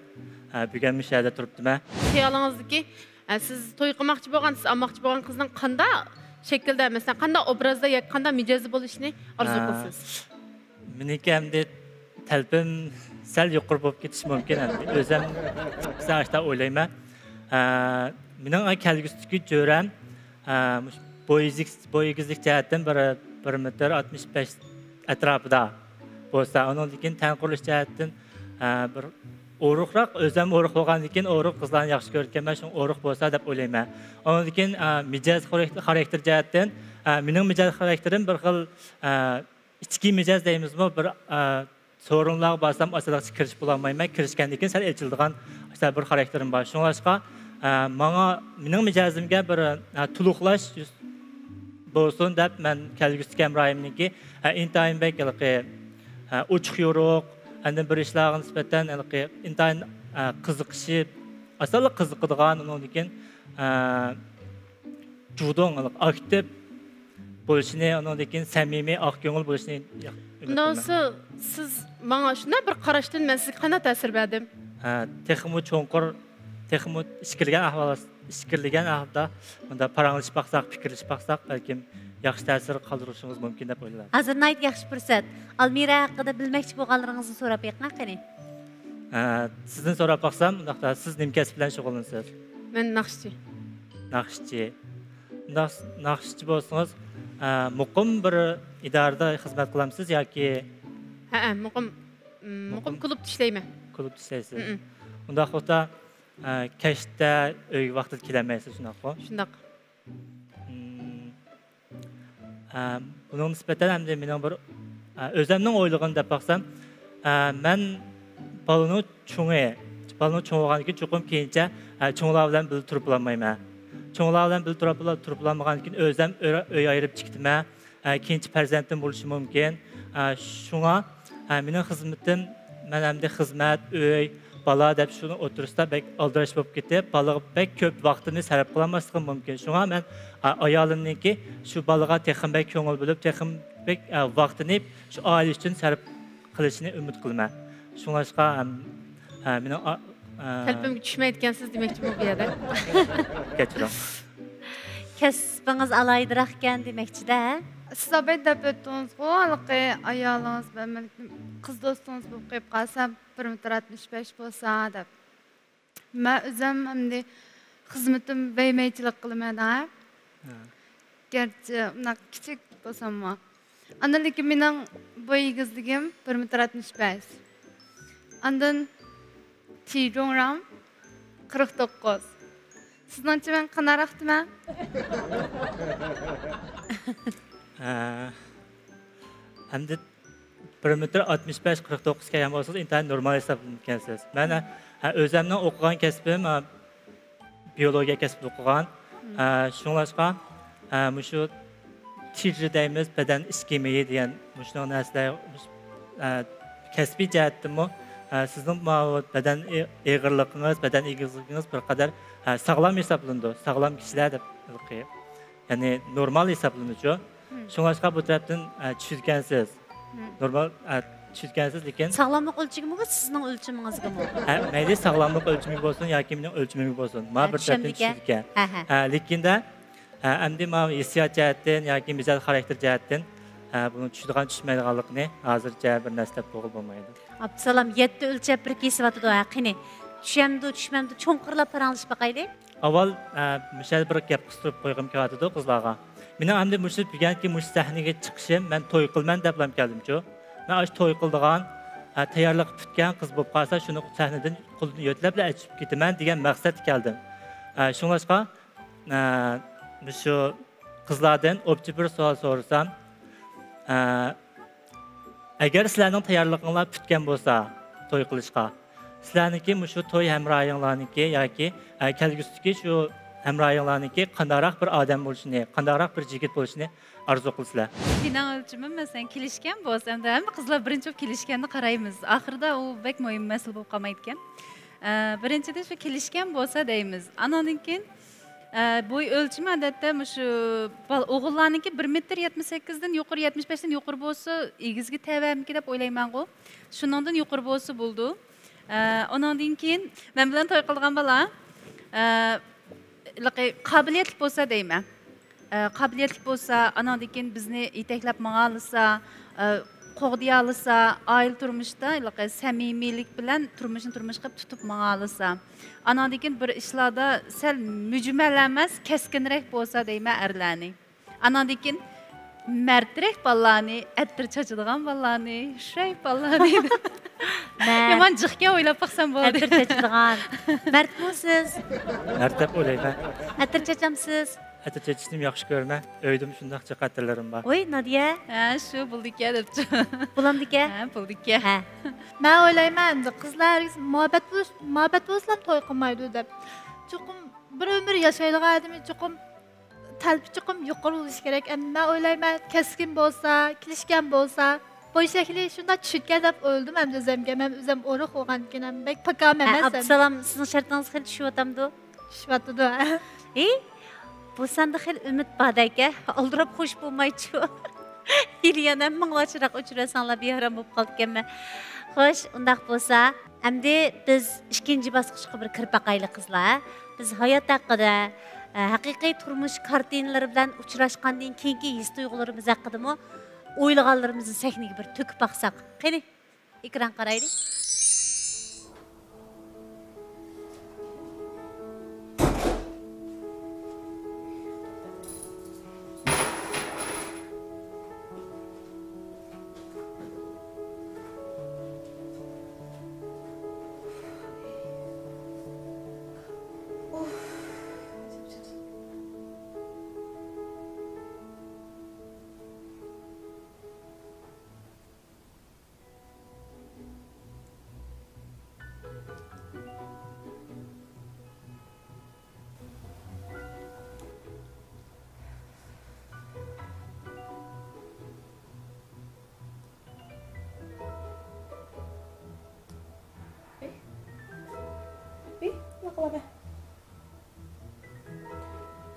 ئە، بۈگۈن مۇشۇ يەردە تۇرۇپتىمەن. خىيالىڭىزدىكى، ئە، سىز توي قىلماقچى بولغان، سىز ئالماقچى بولغان قىزنىڭ قانداق شەكىلدە، مەسىلەن، قانداق ئوبرازدا ياكى قانداق مىجەزدە بولۇشىنى ئارزۇ ھە. قىلىسىز؟ مېنىڭكى ئەمدى تەلىپىم سەل يۇقىرى بولۇپ كېتىشى مۇمكىن ئەمدى. ئۆزۈم سەل ئاشتا ئويلايمەن. ئە، مېنىڭ كەلگۈسىدىكى جۆرەم، ئە، مۇشۇ بوي ئېگىز-، بوي ئېگىزلىك جەھەتتىن بىر، بىر مېتىر ئاتمىش بەش ئەتراپىدا بولسا، ئۇنىڭدىن كېيىن تەن قۇرۇلۇش جەھەتتىن، ئە، بىر ئورۇقراق، ئۆزۈم ئورۇق بولغاندىن كېيىن ئورۇق قىزلارنى ياخشى كۆرىدىكەنمەن، شۇڭا ئورۇق بولسا دەپ ئويلايمەن. ئۇنىڭدىن كېيىن، ئە، مىجەز خاراكتېر، خاراكتېر جەھەتتىن، ئە، مېنىڭ مىجەز خاراكتېرىم بىر خىل، ئە، ئىچكى مىجەز دەيمىزمۇ، بىر، ئە، سورۇنلارغا بارسام ئاسانلىقچە كىرىشىپ بولالمايمەن، كىرىشكەندىن كېيىن سەل ئېچىلىدىغان بىر خاراكتېرىم بار. شۇڭلاشقا، ئە، ماڭا، مېنىڭ مىجەزىمگە بىر، ئە، تولۇقلاش بولسۇن دەپ مەن كەلگۈسىدىكى ھەمراھىمنىڭكى، ئە، ئىنتايىن بەك ھېلىقى، ئە، ئوچۇق يورۇق، ئاندىن بىر ئىشلارغا نىسبەتەن ھېلىقى ئىنتايىن، ئە، قىزىقىشى، ئاسانلا قىزىقىدىغان، ئۇنىڭدىن كېيىن، ئە، جۇدۇڭ، ئاكتىپ بولۇشىنى، ئۇنىڭدىن كېيىن سەمىمىي، ئاق كۆڭۈل بولۇشىنى ياق-، ئۈمىد ئۇنداق قىلىمەن. بولسا، سىز ماڭا شۇنداق بىر قاراشتىن مەن سىزگە قانداق تەسىر بەردىم؟ ھە، تېخىمۇ چوڭقۇر، تېخىمۇ ئىچكىرىلىگەن ئەھۋال، ئىچكىرىلىگەن ئەھۋالدا مۇنداق پاراڭلىشىپ باقساق، پىكىرلىشىپ باقساق، بەلكىم ياخشى تەسىر قالدۇرۇشىڭىز مۇمكىن دەپ ئويلايمەن. ھازىر ناھايىتى ياخشى پۇرسەت. ئالمىرا ھەققىدە بىلمەكچى بولغانلىرىڭىزنى سوراپ بېقىڭ، قېنى. ھە، سىزدىن سوراپ باقسام، ئۇنداقتا سىز نېمە كەسىپ بىلەن شۇغۇللىنىسىز؟ مەن ناخشىچى. ناخشىچى. ئۇنداق ناخشىچى بولسىڭىز، ئە، مۇقىم بىر ئىدارىدە خىزمەت قىلامسىز ياكى؟ ھەئە، مۇقىم، مۇقىم، مۇقىم كۇلۇبتا ئىشلەيمەن. كۇلۇبتا ئىشلەيسىز. مم. ئۇنداق بولسا، ئە، كەچتە ئۆيگە ۋاقتىدا كېلەلمەيسىز، شۇنداققۇ؟ شۇنداق. مم. ئە، بۇنىڭغا نىسبەتەن ئەمدى مېنىڭ بىر، ئە، ئۆزەمنىڭ ئويلىغىنى دەپ باقسام، ئە، مەن بالىنىڭ چوڭى، بالىنىڭ چوڭ بولغاندىن كېيىن چوقۇم كېيىنچە، ئە، چوڭلار بىلەن بىللە تۇرۇپ بولالمايمەن. چوڭلار بىلەن بىللە تۇرۇپ، تۇرۇپ بولالمىغاندىن كېيىن ئۆزەم ئۆي، ئۆي ئايرىپ چىقتىمەن. ئە، كېيىنچە پەرزەنتىم بولۇشى مۇمكىن. ئە، شۇڭا، ئە، مېنىڭ خىزمىتىم، مەن ئەمدى خىزمەت، ئۆي، بالا دەپ شۇنىڭ ئوتتۇرىسىدا بەك ئالدىراش بولۇپ كېتىپ، بالىغا بەك كۆپ ۋاقتىمنى سەرپ قىلالماسلىقىم مۇمكىن. شۇڭا مەن، ئە، ئايالىمنىڭكى شۇ بالىغا تېخىمۇ بەك كۆڭۈل بۆلۈپ، تېخىمۇ بەك، ئە، ۋاقتىنى شۇ ئائىلە ئۈچۈن سەرپ قىلىشىنى ئۈمىد قىلىمەن. شۇڭلاشقا، ئەم، ئە، مېنىڭ ئا-، ئە، تەلىپىمگە چۈشمەيدىكەنسىز دېمەكچىمۇ بۇ يەردە؟ كەچۈرۈڭ. كەسپىڭىز ئالاھىدىراق ئىكەن دېمەكچىدە. سىز ئاباي دەپ ئۆتتىڭىزغۇ، ھېلىقى ئايالىڭىز بىلەن قىز دوستىڭىز بولۇپ قېلىپ قالسا، بىر مېتىر ئاتمىش بەش بولسا دەپ. مەن ئۆزۈم ئەمدى خىزمىتىم ۋەيمەيچىلىك قىلىمەن دەڭە. گەرچە ئۇنداق كىچىك بولساممۇ. ئاندىن لېكىن مېنىڭ بوي ئېگىزلىكىم بىر مېتىر ئاتمىش بەش. ئاندىن تىجوڭرام قىرىق توققۇز. سىزنىڭچە مەن قاناراقتىمەن؟ ئە، ئەمدى بىر مېتىر ئاتمىش بەش، قىرىق توققۇز كەلگەن بولسىڭىز، ئىنتايىن نورمال ھېسابلىنىدىكەنسىز. مەن، ئە، ئۆزەمنىڭ ئوقۇغان كەسپىم، ئە، بىيولوگىيە كەسپىدە ئوقۇغان. ئە، شۇڭلاشقا، ئە، مۇشۇ تىجى دەيمىز، بەدەن ئىچكى مېيى دېگەن مۇشۇنىڭ نەرسىلەر، ئە، كەسپىي جەھەتتىنمۇ ھە، سىزنىڭ ماۋۇ بەدەن ئېغىرلىقىڭىز، بەدەن ئېگىزلىكىڭىز بىر قەدەر، ھە، ساغلام ھېسابلىنىدۇ. ساغلام كىشىلەر دەپ، يەنى نورمال ھېسابلىنىدۇ. شۇڭلاشقا بۇ تەرەپتىن، ھە، چۈشىدىكەنسىز. نورمال، ھە، چۈشىدىكەنسىز، لېكىن ساغلاملىق ئۆلچىمىگىمۇ، سىزنىڭ ئۆلچىمىڭىزگىمۇ؟ ھە، مەيلى ساغلاملىق ئۆلچىمى بولسۇن ياكى مېنىڭ ئۆلچىمىم بولسۇن، مانا بىر تەرەپتىن چۈشىدىكەن. ھە، ھە. ھە، لېكىندە ھە، ئەمدى مانا ھېسسىيات جەھەتتىن ياكى مىجەز خاراكتېر جەھەتتىن، ھە، بۇنىڭ چۈشىدىغان چۈشمەيدىغانلىقىنى ھازىرچە بىر نەرسە دەپ بولغىلى بولمايدۇ. ئابدۇسالام، يەتتە ئۆلچەپ بىر كېسىۋاتىدۇ، ھە، قېنى، چۈشەمدۇ، چۈشمەمدۇ، چوڭقۇرلاپ پاراڭلىشىپ باقايلى. ئاۋۋال، ھە، مۇشۇ يەردە بىر گەپ قىستۇرۇپ قويغۇم كېلىۋاتىدۇ قىزلارغا. مېنىڭ ئەمدى مۇشۇ بۈگۈنكى مۇشۇ سەھنىگە چىقىشىم، مەن توي قىلىمەن دەپلا كەلدىمچۇ. مەن ئاشۇ توي قىلىدىغان، ھە، تەييارلىقى پۈتكەن قىز بولۇپ قالسا، شۇنى سەھنىدىن قولىدىن يۆتلەپلا ئېچىپ كېتىمەن دېگەن مەقسەتتە كەلدىم. ھە، شۇڭلاشقا، ئە، مۇشۇ قىزلاردىن ئوپچە بىر سوئال سورىسام، ئە، ئەگەر سىلەرنىڭ تەييارلىقىڭلار پۈتكەن بولسا توي قىلىشقا، سىلەرنىڭكى مۇشۇ توي ھەمراھىڭلارنىڭكى ياكى، ئە، كەلگۈسىدىكى شۇ ھەمراھىڭلارنىڭكى قانداقراق بىر ئادەم بولۇشىنى، قانداقراق بىر يىگىت بولۇشىنى ئارزۇ قىلىسىلەر؟ مېنىڭ ئۆلچىمىم، مەسىلەن، كېلىشكەن بولسا، ئەمدى ھەممە قىزلار بىرىنچى بولۇپ كېلىشكەننى قارايمىز. ئاخىرىدا ئۇ بەك مۇھىم مەسىلە بولۇپ قالمايدىكەن. ئە، بىرىنچىدىن شۇ كېلىشكەن بولسا دەيمىز. ئاناندىن كېيىن، ئە، بوي ئۆلچىمى ئادەتتە مۇشۇ بال-، ئوغۇللارنىڭكى بىر مېتىر يەتمىش سەككىزدىن يۇقىرى، يەتمىش بەشتىن يۇقىرى بولسا، ئېگىزگە تەۋەمىكى دەپ ئويلايمەنغۇ. شۇنىڭدىن يۇقىرى بولسا بولىدۇ. ئە، ئۇنىڭدىن كېيىن مەن بىلەن توي قىلىدىغان بالا، ئە، ھېلىقى قابىلىيەتلىك بولسا دەيمەن. ئە، قابىلىيەتلىك بولسا، ئاناندىن كېيىن بىزنى يېتەكلەپ ماڭالىسا، ئە، قوغدىيالىسا، ئائىلە تۇرمۇشىدا ھېلىقى سەمىمىيلىك بىلەن تۇرمۇشنى تۇرمۇش قىلىپ تۇتۇپ ماڭالىسا. ئاناندىن كېيىن بىر ئىشلاردا سەل مۈجمەل ئەمەس، كەسكىنرەك بولسا دەيمەن ئەرلەرنى. ئاناندىن كېيىن مەردرەك بالىلارنى، ئەتىر چاچىدىغان بالىلارنى، شۇشەي بالىلارنى. مەرد. يامان جىقكەن ئويلاپ باقسام بولدى. ئەتىر چاچىدىغان. مەردمۇ سىز؟ مەرد دەپ ئويلايمەن. ئەتىر چاچامسىز؟ ئەتىر چېچىشنىمۇ ياخشى كۆرىمەن. ئۆيدىمۇ شۇنداق جىق ئەتىرلىرىم بار. ۋوي، نادىيە. ھە، شۇ بولىدىكەن دەپتۇ. بولامدىكەن؟ ھە، بولىدىكەن. ھە. مەن ئويلايمەن، ئەمدى قىزلار ھەرگىز مۇھەببەت بولۇش، مۇھەببەت بولسىلا توي قىلمايدۇ دەپ. چوقۇم بىر ئۆمۈر ياشايدىغان ئادىمى چوقۇم تەلىپى چوقۇم يۇقىرى بولۇشى كېرەك. ئەمدى مەن ئويلايمەن، كەسكىن بولسا، كېلىشكەن بولسا، بوي شەكلى شۇنداق چۈشىدىكەن دەپ ئويلىدىم ئەمدى ئۆزۈمگە. مەن ئۆزۈم ئورۇق بولغاندىكىن ھەم بەك پاكام ھە، ئەمەس ئەمدى. ئابدۇسالام، سىزنىڭ شەرتىڭىز خېلى چۈشۈۋاتامدۇ؟ چۈشۈۋاتىدۇ، ھە. ئى، بۇ ساندا خېلى ئۈمىد بار-دە ئاكا. ئالدىراپ خوش بولمايچۇ. ھېلى يەنە مىڭلارچە چىراغ ئۆچۈرۈۋەتسەڭلار بىئارام بولۇپ قالىدىكەنمەن. خوش، ئۇنداق بولسا، ئەمدى بىز ئىككىنچى باسقۇچقا بىر كىرىپ باقايلى، قىزلار. بىز ھايات ھەققىدە، ئە، ھەقىقىي تۇرمۇش كارتىنىلىرى بىلەن ئۇچراشقاندىن كېيىنكى ھېس-تۇيغۇلىرىمىز ھەققىدىمۇ ئويلىغانلىرىمىزنى سەھنىگە بىر تۆكۈپ باقساق. قېنى، ئېكران قارايلى.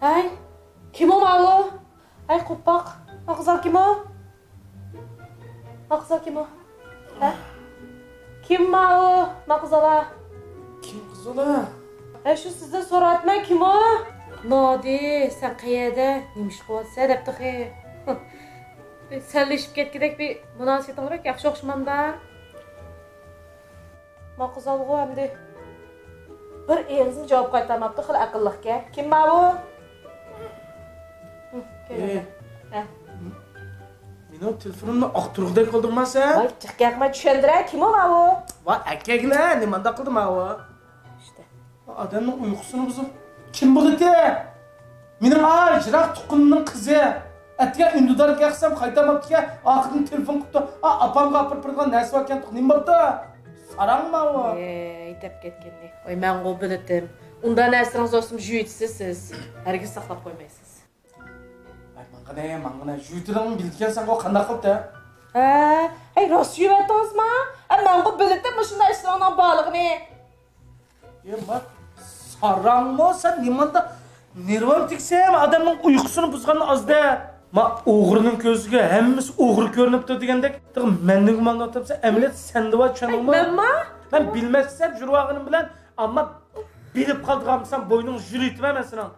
ھەي، كىم ئۇ ماۋۇ؟ ھەي، قوپاق. ما قىزال كىم ئۇ؟ ما قىزال كىم ئۇ؟ ھە؟ كىم ماۋۇ؟ ما قىزالا. كىم قىزالا؟ ھەي، شۇ سىزدىن سوراۋاتىمەن، كىم ئۇ؟ نادى، سەن قەيەردە؟ نېمە ئىش قىلىۋاتىسەن دەپ تېخى. سەللىشىپ كەتكۈدەك بىر مۇناسىۋىتىڭ بەك ياخشى ئوخشىمامدا. ما قىزالغۇ ئەمدى بىر ئېغىزنى جاۋاب قايتارماپتۇ، خېلى ئەقىللىقكەن. كىم ماۋۇ؟ ھە، كەل. ئە. ھە. مېنىڭ تېلېفونۇمنى ئاختۇرغۇدەك قىلدىڭما سەن؟ ۋاي، جىق گەپمە چۈشەندۈرە، كىم ئۇ ماۋۇ؟ ۋاي، ئەكەگىنە، نېمانداق قىلدى ماۋۇ؟ ئىشتە. ئادەمنىڭ ئۇيقۇسىنى بۇزۇپ، كىم بولىدۇ؟ مېنىڭ ئا يىراق تۇغقىنىمنىڭ قىزى. ئەتىگەن ئۈندىدارغا كەلسەم قايتالماپتىكەن، ئاخىرىدىن تېلېفون قىپتۇ. ئا، ئاپامغا ئاپىرىپ بېرىدىغان نەرسە باركەن، نېمە بوپتۇ؟ ساراڭ ماۋۇ. ئەي، دەپ كەتكەندى. ۋاي، مەنغۇ بىلىتىم. ئۇنداق نەرسىلىرىڭىز بولسىمۇ يۇيۇۋېتىسىز سىز. ھەرگىز ساقلاپ قويمايسىز. ۋاي، ماڭغىنە، ماڭغىنە، يۇيۇۋېتىدىغىنىڭنى بىلىدىكەنسەنغۇ، قانداق قىلىپ؟ ھە، ھەي، راست يۈرۈۋاتىڭىزما؟ ھە، مەنغۇ بىلىتتىم مۇشۇنداق ئىشلارنىڭ بارلىقىنى. يا ما، ساراڭمۇ سەن نېمانداق نېرۋام تېگىسەم، ئادەمنىڭ ئۇيقۇسىنى بۇزغان ئازدە. ما، ئوغرىنىڭ كۆزىگە ھەممىسى ئوغرى كۆرۈنۈپتۇ دېگەندەك، تېخى مەندىن گۇماندا ئولتۇرۇپسەن، ئەمەلىيەتتە سەندە بار چۈشەنىڭمۇ؟ مەنما؟ مەن بىلمەسلىك سەۋەب يۈرۈۋالغىنىم بىلەن، ئەمما بىلىپ قالىدىغان بولسام، بوينۇڭغا يۈرۈۋېتىمەن مەن سېنىڭ.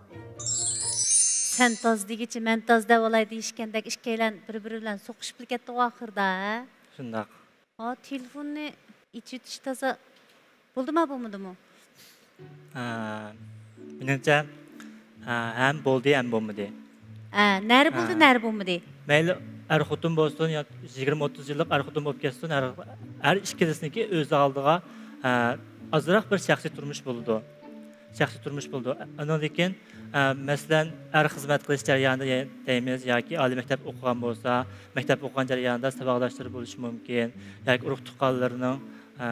سەن تاز دېگۈچە مەن تاز دەۋالاي دېيىشكەندەك، ئىككىيلەن بىر-بىرى بىلەن سوقۇشۇپلا كەتتىغۇ ئاخىرىدا، ھە؟ شۇنداق. ھا، تېلېفوننى ئېچىۋېتىش تازا بولدىما، بولمىدىمۇ؟ ھە، مېنىڭچە، ھە، ھەم بولدى، ھەم بولمىدى. ھە، نەرى بولدى، ھە. نەرى بولمىدى. مەيلى ئەر-خوتۇن بولسۇن يا يىگىرمە ئوتتۇز يىللىق ئەر-خوتۇن بولۇپ كەتسۇن، ھەر، ھەر ئىككىلىسىنىڭكى ئۆز ئالدىغا، ھە، ئازراق بىر شەخسىي تۇرمۇش بولىدۇ. شەخسىي تۇرمۇش بولىدۇ. ئۇنىڭدىن كېيىن، ئە، مەسىلەن، ئەر خىزمەت قىلىش جەريانىدا يە-، دەيمىز ياكى ئالىي مەكتەپ ئوقۇغان بولسا، مەكتەپ ئوقۇغان جەريانىدا ساۋاقداشلىرى بولۇشى مۇمكىن ياكى ئۇرۇق-تۇغقانلىرىنىڭ، ئە،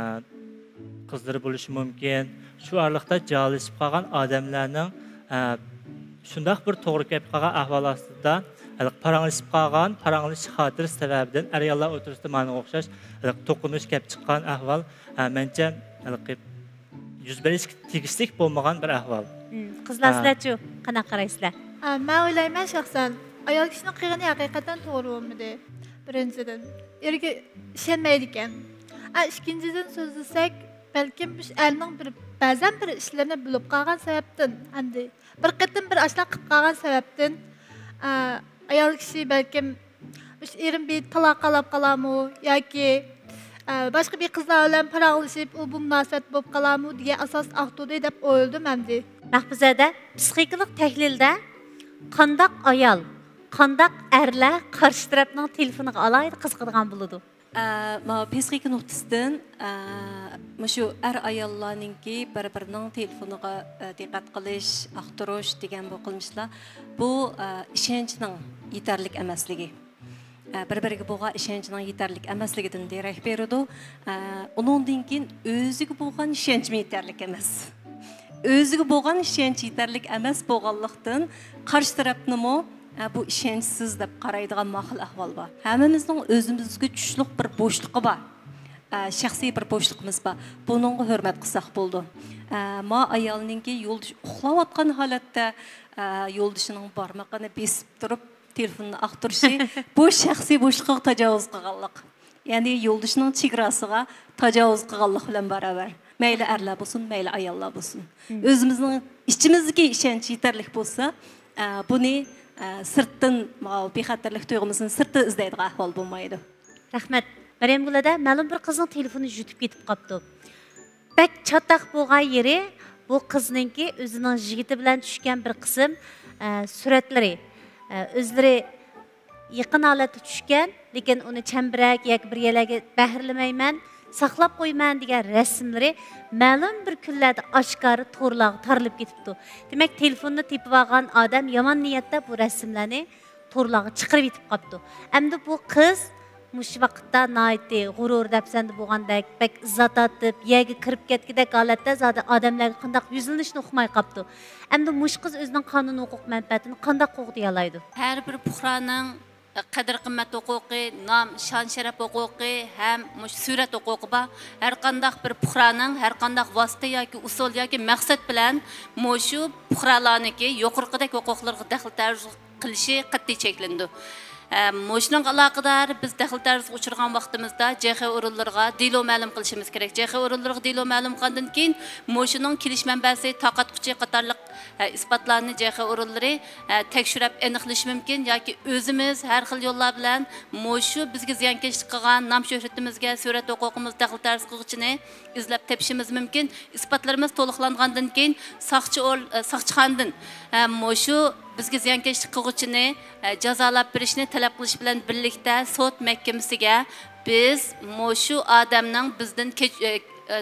قىزلىرى بولۇشى مۇمكىن. شۇ ئارىلىقتا جايلىشىپ قالغان ئادەملەرنىڭ، ئە، شۇنداق بىر توغرا كېلىپ قالغان ئەھۋال ئاستىدا، ھېلىقى پاراڭلىشىپ قالغان، پاراڭلىشىش خاتىرىسى سەۋەبىدىن ئەر-ئاياللار ئوتتۇرىسىدا ماڭىغا ئوخشاش ھېلىقى توقۇنۇش كېلىپ چىققان ئەھۋال، ئە، مەنچە، ھېلىقى يۈز بېرىشكە تېگىشلىك بولمىغان بىر ئەھۋال. مم، قىزلار، ھە. سىلەرچۇ؟ قانداق قارايسىلەر؟ ئە، مەن ئويلايمەن شەخسەن، ئايال كىشىنىڭ قىلغىنى ھەقىقەتەن توغرا بولمىدى. بىرىنچىدىن، ئېرىگە ئىشەنمەيدىكەن. ئە، ئىككىنچىدىن سۆزلىسەك، بەلكىم مۇشۇ ئەرنىڭ بىر، بەزەن بىر ئىشلىرىنى بىلىپ قالغان سەۋەبتىن، ئەمدى بىر قېتىم بىر ئاشۇنداق قىلىپ قالغان سەۋەبتىن، ئە، ئايال كىشى بەلكىم مۇشۇ ئېرىم بىر تالاق قالاپ قالامۇ ياكى، ئە، باشقا بىر قىزلار بىلەن پاراڭلىشىپ، ئۇ بۇ مۇناسىۋەت بولۇپ قالامۇ دېگەن ئاساس ئاختۇردى دەپ ئويلىدىم ئەمدى. مەھپۇزەدە پسىخىكىلىق تەھلىلدە قانداق ئايال، قانداق ئەرلەر قارشى تەرەپنىڭ تېلېفونىغا ئالاھىدە قىزىقىدىغان بولىدۇ؟ ئە، ماۋۇ پسىخىكا نۇقتىسىدىن، ئە، مۇشۇ ئەر-ئاياللارنىڭكى بىر-بىرىنىڭ تېلېفونىغا، ئە، دىققەت قىلىش، ئاختۇرۇش دېگەن بۇ قىلمىشلار، بۇ، ئە، ئىشەنچنىڭ يېتەرلىك ئەمەسلىكى. ئە، بىر-بىرىگە بولغان ئىشەنچنىڭ يېتەرلىك ئەمەسلىكىدىن دېرەك بېرىدۇ. ئە، ئۇنىڭدىن كېيىن ئۆزىگە بولغان ئىشەنچمۇ يېتەرلىك ئەمەس. ئۆزىگە بولغان ئىشەنچ يېتەرلىك ئەمەس بولغانلىقتىن، قارشى تەرەپنىمۇ، ئە، بۇ ئىشەنچسىز دەپ قارايدىغان ماقۇل ئەھۋال بار. ھەممىمىزنىڭ ئۆزىمىزگە چۈشلۈك بىر بوشلۇقى بار. ئە، شەخسىي بىر بوشلۇقىمىز بار. بۇنىڭغا ھۆرمەت قىلساق بولىدۇ. ئە، ما ئايالنىڭكى يولدىشى ئۇخلاۋاتقان ھالەتتە، ئە، يولدىشىنىڭ بارمىقىنى بېسىپ تۇرۇپ، تېلېفوننى ئاختۇرۇشى، بۇ شەخسىي بوشلۇقىغا تاجاۋۇز قىلغانلىق. يەنى يولدىشىنىڭ چېگراسىغا تاجاۋۇز قىلغانلىق بىلەن باراۋەر. مەيلى ئەرلەر بولسۇن، مەيلى ئاياللار بولسۇن. مم. ئۆزىمىزنىڭ ئىچىمىزدىكى ئىشەنچ يېتەرلىك بولسا، ئە، بۇنى، ئە، سىرتتىن، ماۋۇ بىخەتەرلىك تۇيغۇمىزنى سىرتتا ئىزدەيدىغان ئەھۋال بولمايدۇ. رەھمەت. مەريەمگۈل ھەدە، مەلۇم بىر قىزنىڭ تېلېفونى يۈتۈپ كېتىپ قاپتۇ. بەك چاتاق بولغان يېرى، بۇ قىزنىڭكى ئۆزىنىڭ يىگىتى بىلەن چۈشكەن بىر قىسىم، ئە، سۈرەتلىرى، ئە، ئۆزلىرى يېقىن ھالەتتە چۈشكەن، لېكىن ئۇنى چەمبىرەك ياكى بىر يەرلەرگە بەھرىلىمەيمەن، ساقلاپ قويىمەن دېگەن رەسىملىرى مەلۇم بىر كۈنلەردە ئاشكارا تورلارغا تارىلىپ كېتىپتۇ. دېمەك، تېلېفوننى تېپىۋالغان ئادەم يامان نىيەتتە بۇ رەسىملەرنى تورلارغا چىقىرىۋېتىپ قاپتۇ. ئەمدى بۇ قىز مۇشۇ ۋاقىتتا ناھايىتى غۇرۇر دەپسەندە بولغاندەك، بەك ئىززا تارتىپ، يەرگە كىرىپ كەتكۈدەك ھالەتتە زادى ئادەملەرگە قانداق يۈزلىنىشنى ئۇقماي قاپتۇ. ئەمدى مۇشۇ قىز ئۆزىنىڭ قانۇن ھوقۇق مەنپەئەتىنى قانداق قوغدىيالايدۇ؟ ھەر بىر پۇقرانىڭ قەدىر-قىممەت ھوقۇقى، نام، شان-شەرەپ ھوقۇقى ھەم مۇشۇ سۈرەت ھوقۇقى بار. ھەر قانداق بىر پۇقرانىڭ، ھەر قانداق ۋاسىتە ياكى ئۇسۇل ياكى مەقسەت بىلەن مۇشۇ پۇقرالارنىڭكى يۇقىرىقىدەك ھوقۇقلىرىغا دەخلى تەرۇز قىلىشى قەتئىي چەكلىنىدۇ. ئە، مۇشۇنىڭغا ئالاقىدار بىز دەخلى تەرۇزغا ئۇچرىغان ۋاقتىمىزدا جې خې ئورۇنلىرىغا دېلو مەلۇم قىلىشىمىز كېرەك. جې خې ئورۇنلىرىغا دېلو مەلۇم قىلغاندىن كېيىن، مۇشۇنىڭ كېلىش مەنبەسى، تارقاتقۇچى قاتارلىق، ئە، ئىسپاتلارنى جې خې ئورۇنلىرى، ئە، تەكشۈرۈپ ئېنىقلىشى مۇمكىن ياكى ئۆزىمىز ھەر خىل يوللار بىلەن مۇشۇ بىزگە زىيانكەشلىك قىلغان نام-شۆھرىتىمىزگە، سۈرەت ھوقۇقىمىزغا دەخلى تەرۇز قىلغۇچىنى ئىزدەپ تېپىشىمىز مۇمكىن. ئىسپاتلىرىمىز تولۇقلانغاندىن كېيىن ساقچى ئور-، ساقچىخانىدىن، ئە، مۇشۇ بىزگە زىيانكەشلىك قىلغۇچىنى، ئە، جازالاپ بېرىشنى تەلەپ قىلىش بىلەن بىرلىكتە سوت مەھكىمىسىگە بىز مۇشۇ ئادەمنىڭ بىزدىن كەچ-، ئە، ئە،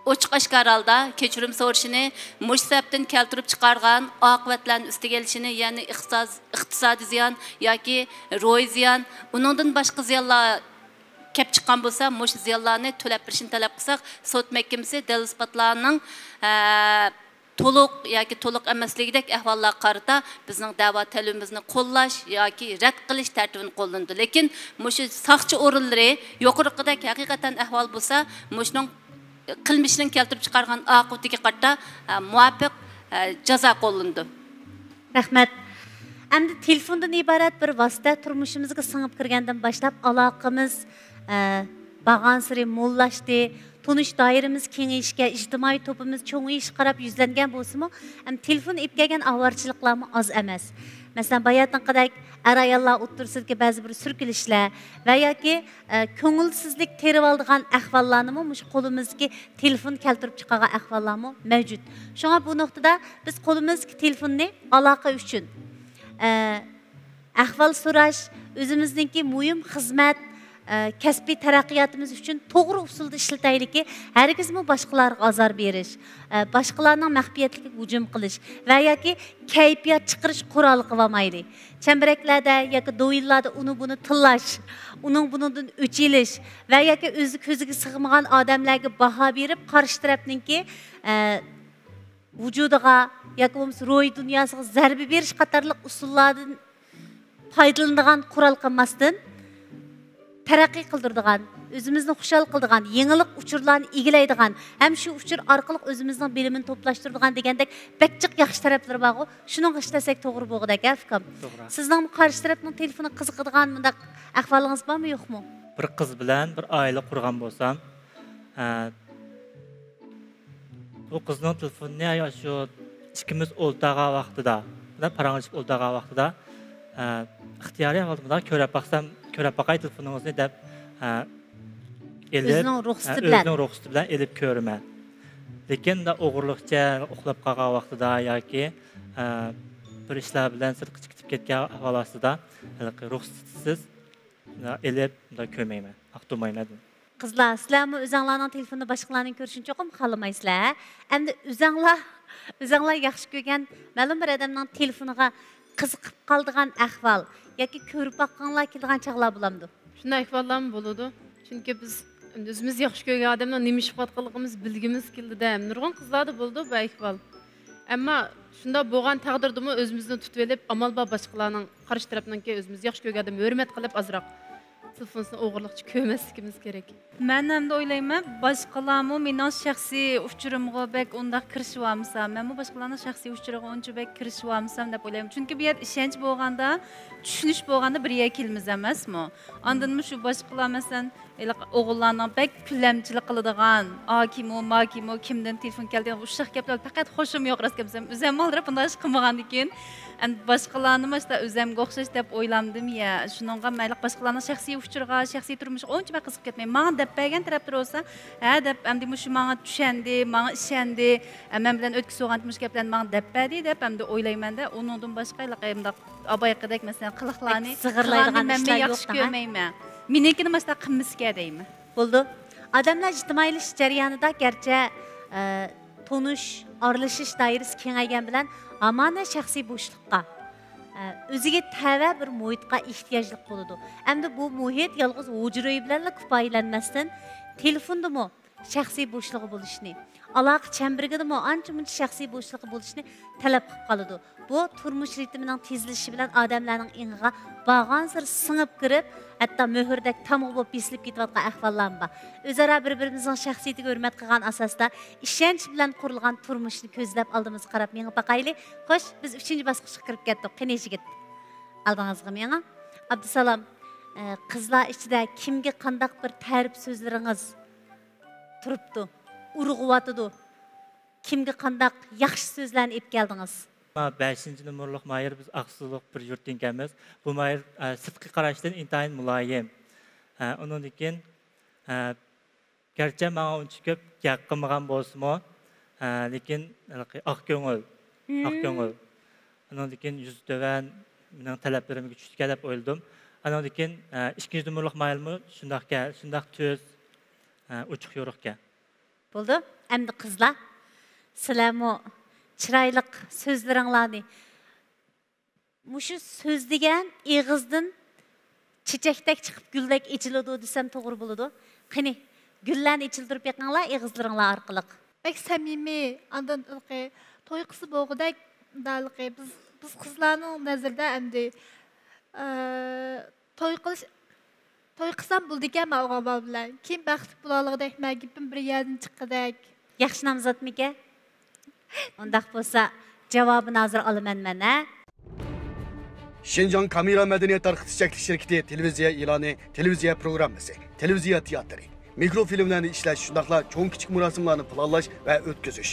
ئوچۇق ئاشكارا ھالدا كەچۈرۈم سورىشىنى، مۇشۇ سەۋەبتىن كەلتۈرۈپ چىقارغان ئاقىۋەتلەرنى ئۈستىگە ئېلىشىنى، يەنى ئىقتىساس-، ئىقتىسادىي زىيان ياكى روھىي زىيان، ئۇنىڭدىن باشقا زىيانلار كەپ چىققان بولسا، مۇشۇ زىيانلارنى تۆلەپ بېرىشنى تەلەپ قىلساق، سوت مەھكىمىسى دەلىل-ئىسپاتلارنىڭ، ئە، تولۇق ياكى تولۇق ئەمەسلىكىدەك ئەھۋاللارغا قارىتا بىزنىڭ دەۋا تەلىپىمىزنى قوللاش ياكى رەت قىلىش تەرتىپىنى قوللىنىدۇ. لېكىن مۇشۇ ساقچى ئورۇنلىرى يۇقىرىقىدەك ھەقىقەتەن ئەھۋال بولسا، مۇشۇنىڭ قىلمىشىنىڭ كەلتۈرۈپ چىقارغان ئاقىۋىتىگە قارىتا، ئە، مۇۋاپىق، ئە، جازا قوللىنىدۇ. رەھمەت. ئەمدى تېلېفوندىن ئىبارەت بىر ۋاسىتە تۇرمۇشىمىزغا سىڭىپ كىرگەندىن باشلاپ ئالاقىمىز، ئە، بارغانسېرى موللاشتى. تونۇش دائىرىمىز كېڭىيىشكە، ئىجتىمائىي توپىمىز چوڭىيىشىشقا قاراپ يۈزلەنگەن بولسىمۇ، ئەمدى تېلېفون ئېلىپ كەلگەن ئاۋارىچىلىقلارمۇ ئاز ئەمەس. مەسىلەن، باياتىنقىدەك ئەر-ئاياللار ئوتتۇرىسىدىكى بەزى بىر سۈركىلىشلەر ۋە ياكى، ئە، كۆڭۈلسىزلىك تېرىۋالىدىغان ئەھۋاللارنىمۇ مۇشۇ قولىمىزدىكى تېلېفون كەلتۈرۈپ چىقارغان ئەھۋاللارمۇ مەۋجۇت. شۇڭا بۇ نۇقتىدا بىز قولىمىزدىكى تېلېفوننى ئالاقە ئۈچۈن، ئە، ئەھۋال سوراش، ئۆزىمىزنىڭكى مۇھىم خىزمەت، ئە، كەسپىي تەرەققىياتىمىز ئۈچۈن توغرا ئۇسۇلدا ئىشلىتەيلىكى، ھەرگىزمۇ باشقىلارغا ئازار بېرىش، ئە، باشقىلارنىڭ مەخپىيەتلىكىگە ھۇجۇم قىلىش ۋە ياكى كەيپىيات چىقىرىش قورالى قىلىۋالمايلى. چەمبىرەكلەردە ياكى دوۋيىنلاردا ئۇنى بۇنى تىللاش، ئۇنىڭ بۇنىڭدىن ئۆچ ئېلىش ۋە ياكى ئۆزى كۆزىگە سىغمىغان ئادەملەرگە باھا بېرىپ، قارشى تەرەپنىڭكى، ئە، ۋۇجۇدىغا ياكى بولمىسا روھىي دۇنياسىغا زەربە بېرىش قاتارلىق ئۇسۇللاردىن پايدىلىنىدىغان قورال قىلماستىن، تەرەققىي قىلدۇرىدىغان، ئۆزىمىزنى خۇشال قىلىدىغان، يېڭىلىق ئۇچۇرلارنى ئىگىلەيدىغان ھەم شۇ ئۇچۇر ئارقىلىق ئۆزىمىزنىڭ بىلىمىنى توپلاشتۇرىدىغان دېگەندەك بەك جىق ياخشى تەرەپلىرى بارغۇ، شۇنىڭغا ئىشلەتسەك توغرا بولغۇدەك، ھە، ئۇكام؟ توغرا. سىزنىڭمۇ قارشى تەرەپنىڭ تېلېفونىغا قىزىقىدىغان مۇنداق ئەھۋالىڭىز بارمۇ، يوقمۇ؟ بىر قىز بىلەن بىر ئائىلە قۇرغان بولسام، ئە، بۇ قىزنىڭ تېلېفونىنى ئاشۇ ئىككىمىز ئولتۇرغان ۋاقتىدا، بىلەن پاراڭلىشىپ ئولتۇرغان ۋاقتىدا، ئە، ئىختىيارىي ئەھۋالدا مۇنداق كۆرۈپ باقسام، كۆرۈپ باقاي تېلېفونىڭىزنى دەپ، ئە، ئېلىپ، ئۆزىنىڭ رۇخسىتى ئە، بىلەن. ئۆزىنىڭ رۇخسىتى بىلەن ئېلىپ كۆرىمەن. لېكىن مۇنداق ئوغرىلىقچە ئۇخلاپ قالغان ۋاقتىدا ياكى، ئە، بىر ئىشلار بىلەن سىرتقا چىقىپ كەتكەن ئەھۋال ئاستىدا ھېلىقى رۇخسەتسىز مۇنداق ئېلىپ، مۇنداق كۆرمەيمەن، ئاقتۇرمايمەن. قىزلار، سىلەرمۇ ئۆزەڭلارنىڭ تېلېفونىدا باشقىلارنىڭ كۆرۈشىنى چوقۇم خالىمايسىلەر، ھە؟ ئەمدى ئۆزەڭلار، ئۆزەڭلار ياخشى كۆرگەن مەلۇم بىر ئادەمنىڭ تېلېفونىغا قىزىقىپ قالىدىغان ئەھۋال ياكى كۆرۈپ باققۇڭلار كېلىدىغان چاغلار بولامدۇ؟ شۇنداق ئەھۋاللارمۇ بولىدۇ. چۈنكى بىز ئۆزىمىز ياخشى كۆرگەن ئادەمنىڭ نېمە ئىش قىلىۋاتقانلىقىمىزنى بىلگۈمىز كېلىدۇ-دە. نۇرغۇن قىزلاردا بولىدۇ بۇ ئەھۋال. ئەمما شۇنداق بولغان تەقدىردىمۇ ئۆزىمىزنى تۇتۇۋېلىپ، ئامال بار باشقىلارنىڭ، قارشى تەرەپنىڭكى ئۆزىمىز ياخشى كۆرگەن ئادەمنى ھۆرمەت قىلىپ، ئازراق تېلېفونسىنى ئوغرىلىقچە كۆرمەسلىكىمىز كېرەك. مەن ئەمدى ئويلايمەن، باشقىلارمۇ مېنىڭ شەخسىي ئۇچۇرۇمغا بەك ئۇنداق كىرىشىۋالمىسا، مەنمۇ باشقىلارنىڭ شەخسىي ئۇچۇرىغا ئۇنچە بەك كىرىشىۋالمىسام دەپ ئويلايمەن. چۈنكى بۇ يەردە ئىشەنچ بولغاندا، چۈشىنىش بولغاندا بىر يەرگە كېلىمىز ئەمەسمۇ؟ ئاندىنمۇ شۇ باشقىلار، مەسىلەن، ھېلىقى ئوغۇللارنىڭ بەك كۈنلەمچىلىك قىلىدىغان، ئاكىمۇ، ماكىمۇ، كىمدىن تېلېفون كەلدى، ئۇششاق گەپلەر بىلەن پەقەت خوشۇم يوق، راست گەپ دېسەم. ئۆزۈم ئالدىراپ بۇنداق ئىش قىلمىغاندىكىن، ئەمدى باشقىلارنىمۇ ئاشۇنداق ئۆزۈمگە ئوخشاش دەپ ئويلامدىم يا. شۇنىڭغا مەيلى باشقىلارنىڭ شەخسىي ئۇچۇرىغا، شەخسىي تۇرمۇشىغا ئۇنچە بەك قىزىقىپ كەتمەي، ماڭا دەپ بەرگەن تەرەپلىرى بولسا، ھە دەپ، ئەمدى مۇشۇ ماڭا چۈشەندى، ماڭا ئىشەندى، ھە، مەن بىلەن ئۆتكۈزۈۋالغان مۇشۇ گەپلەرنى ماڭا دەپ بەردى دەپ ئەمدى ئويلايمەن-دە. ئۇنىڭدىن باشقا ھېلىقى مۇنداق ئابايقىدەك، مەسىلەن، قىلىقلارنى، بەك زىغىرلايدىغان قىلغاننى مەنمۇ ئىشلار ياخشى يوق دەڭە. كۆرمەيمەن. مېنىڭكىنى ماشۇنداق قىلمىسىكەن دەيمەن. بولىدۇ. ئادەملەر ئىجتىمائىيلىشىش جەريانىدا گەرچە، ئە، تونۇش، ئارىلىشىش دائىرىسى كېڭەيگەن بىلەن ھامان شەخسىي بوشلۇققا، ئە، ئۆزىگە تەۋە بىر مۇھىتقا ئېھتىياجلىق بولىدۇ. ئەمدى بۇ مۇھىت يالغۇز ھۇجرا ئۆيى بىلەنلا كۇپايىلەنمەستىن، تېلېفوندىمۇ شەخسىي بوشلۇقى بولۇشنى، ئالاقە چەمبىرىكىدىمۇ ئانچە-مۇنچە شەخسىي بوشلۇقى بولۇشنى تەلەپ قىلىپ قالىدۇ. بۇ تۇرمۇش رىتىمىنىڭ تېزلىشىشى بىلەن ئادەملەرنىڭ ئېڭىغا بارغانسېرى سىڭىپ كىرىپ، ھەتتا مۆھۈردەك تامغا بولۇپ بېسىلىپ كېتىۋاتقان ئەھۋاللارمۇ بار. ئۆزئارا بىر-بىرىمىزنىڭ شەخسىيىتىگە ھۆرمەت قىلغان ئاساستا ئىشەنچ بىلەن قۇرۇلغان تۇرمۇشنى كۆزلەپ ئالدىمىزغا قاراپ مېڭىپ باقايلى. خوش، بىز ئۈچىنچى باسقۇچقا كىرىپ كەتتۇق. قېنى يىگىت، ئالدىڭىزغا مېڭىڭ. ئابدۇسالام، ئە، قىزلار ئىچىدە كىمگە قانداق بىر تەرىپ سۆزلىرىڭىز تۇرۇپتۇ، ئۇرغۇۋاتىدۇ؟ كىمگە قانداق ياخشى سۆزلەرنى ئېلىپ كەلدىڭىز؟ بەشىنچى نومۇرلۇق ماھىر، بىز ئاقسۇلۇق بىر يۇرتتىن ئىكەنمىز. بۇ ماھىر، ئە، سىرتقى قاراشتىن ئىنتايىن مۇلايىم. ئە، ئۇنىڭدىن كېيىن، ئە، گەرچە ماڭا ئۇنچە كۆپ گەپ قىلمىغان بولسىمۇ، ئە، لېكىن ھېلىقى ئاق كۆڭۈل، ئاق كۆڭۈل. ئۇنىڭدىن كېيىن يۈزى تۆۋەن، مېنىڭ تەلەپلىرىمگە چۈشىدىكەن دەپ ئويلىدىم. ئۇنىڭدىن كېيىن، ئە، ئىككىنچى نومۇرلۇق ماھىرمۇ شۇنداق، شۇنداق تۈز، ئە، ئوچۇق يورۇقكەن. بولدى. ئەمدى قىزلار، سىلەرمۇ چىرايلىق سۆزلىرىڭلارنى، مۇشۇ سۆز دېگەن ئېغىزدىن چېچەكتەك چىقىپ گۈلدەك ئېچىلىدۇ دېسەم توغرا بولىدۇ. قېنى، گۈللەرنى ئېچىلدۈرۈپ بېقىڭلار ئېغىزلىرىڭلار ئارقىلىق. بەك سەمىمىي، ئاندىن ھېلىقى توي قىلسا بولغۇدەك، مۇنداقلىقى، بىز، بىز قىزلارنىڭ نەزىرىدە ئەمدى، ئە، توي قىلىش، توي قىلسام بولىدىكەن مەن ئوغۇل بالا بىلەن. كېيىن بەختلىك بولالىغۇدەك مەن گېپىم بىر يەردىن چىققۇدەك. ياخشى نامزاتمىكەن؟ ئۇنداق بولسا، جاۋابىنى ھازىر ئالىمەن مەن، ھە؟ شىنجاڭ كامېرا مەدەنىيەت تارقىتىش چەكلىك شىركىتى تېلېۋىزىيە ئېلانى، تېلېۋىزىيە پروگراممىسى، تېلېۋىزىيە تىياتىرى، مىكروفىلىملەرنى ئىشلەش، شۇنداقلا چوڭ-كىچىك مۇراسىملارنى پىلانلاش ۋە ئۆتكۈزۈش،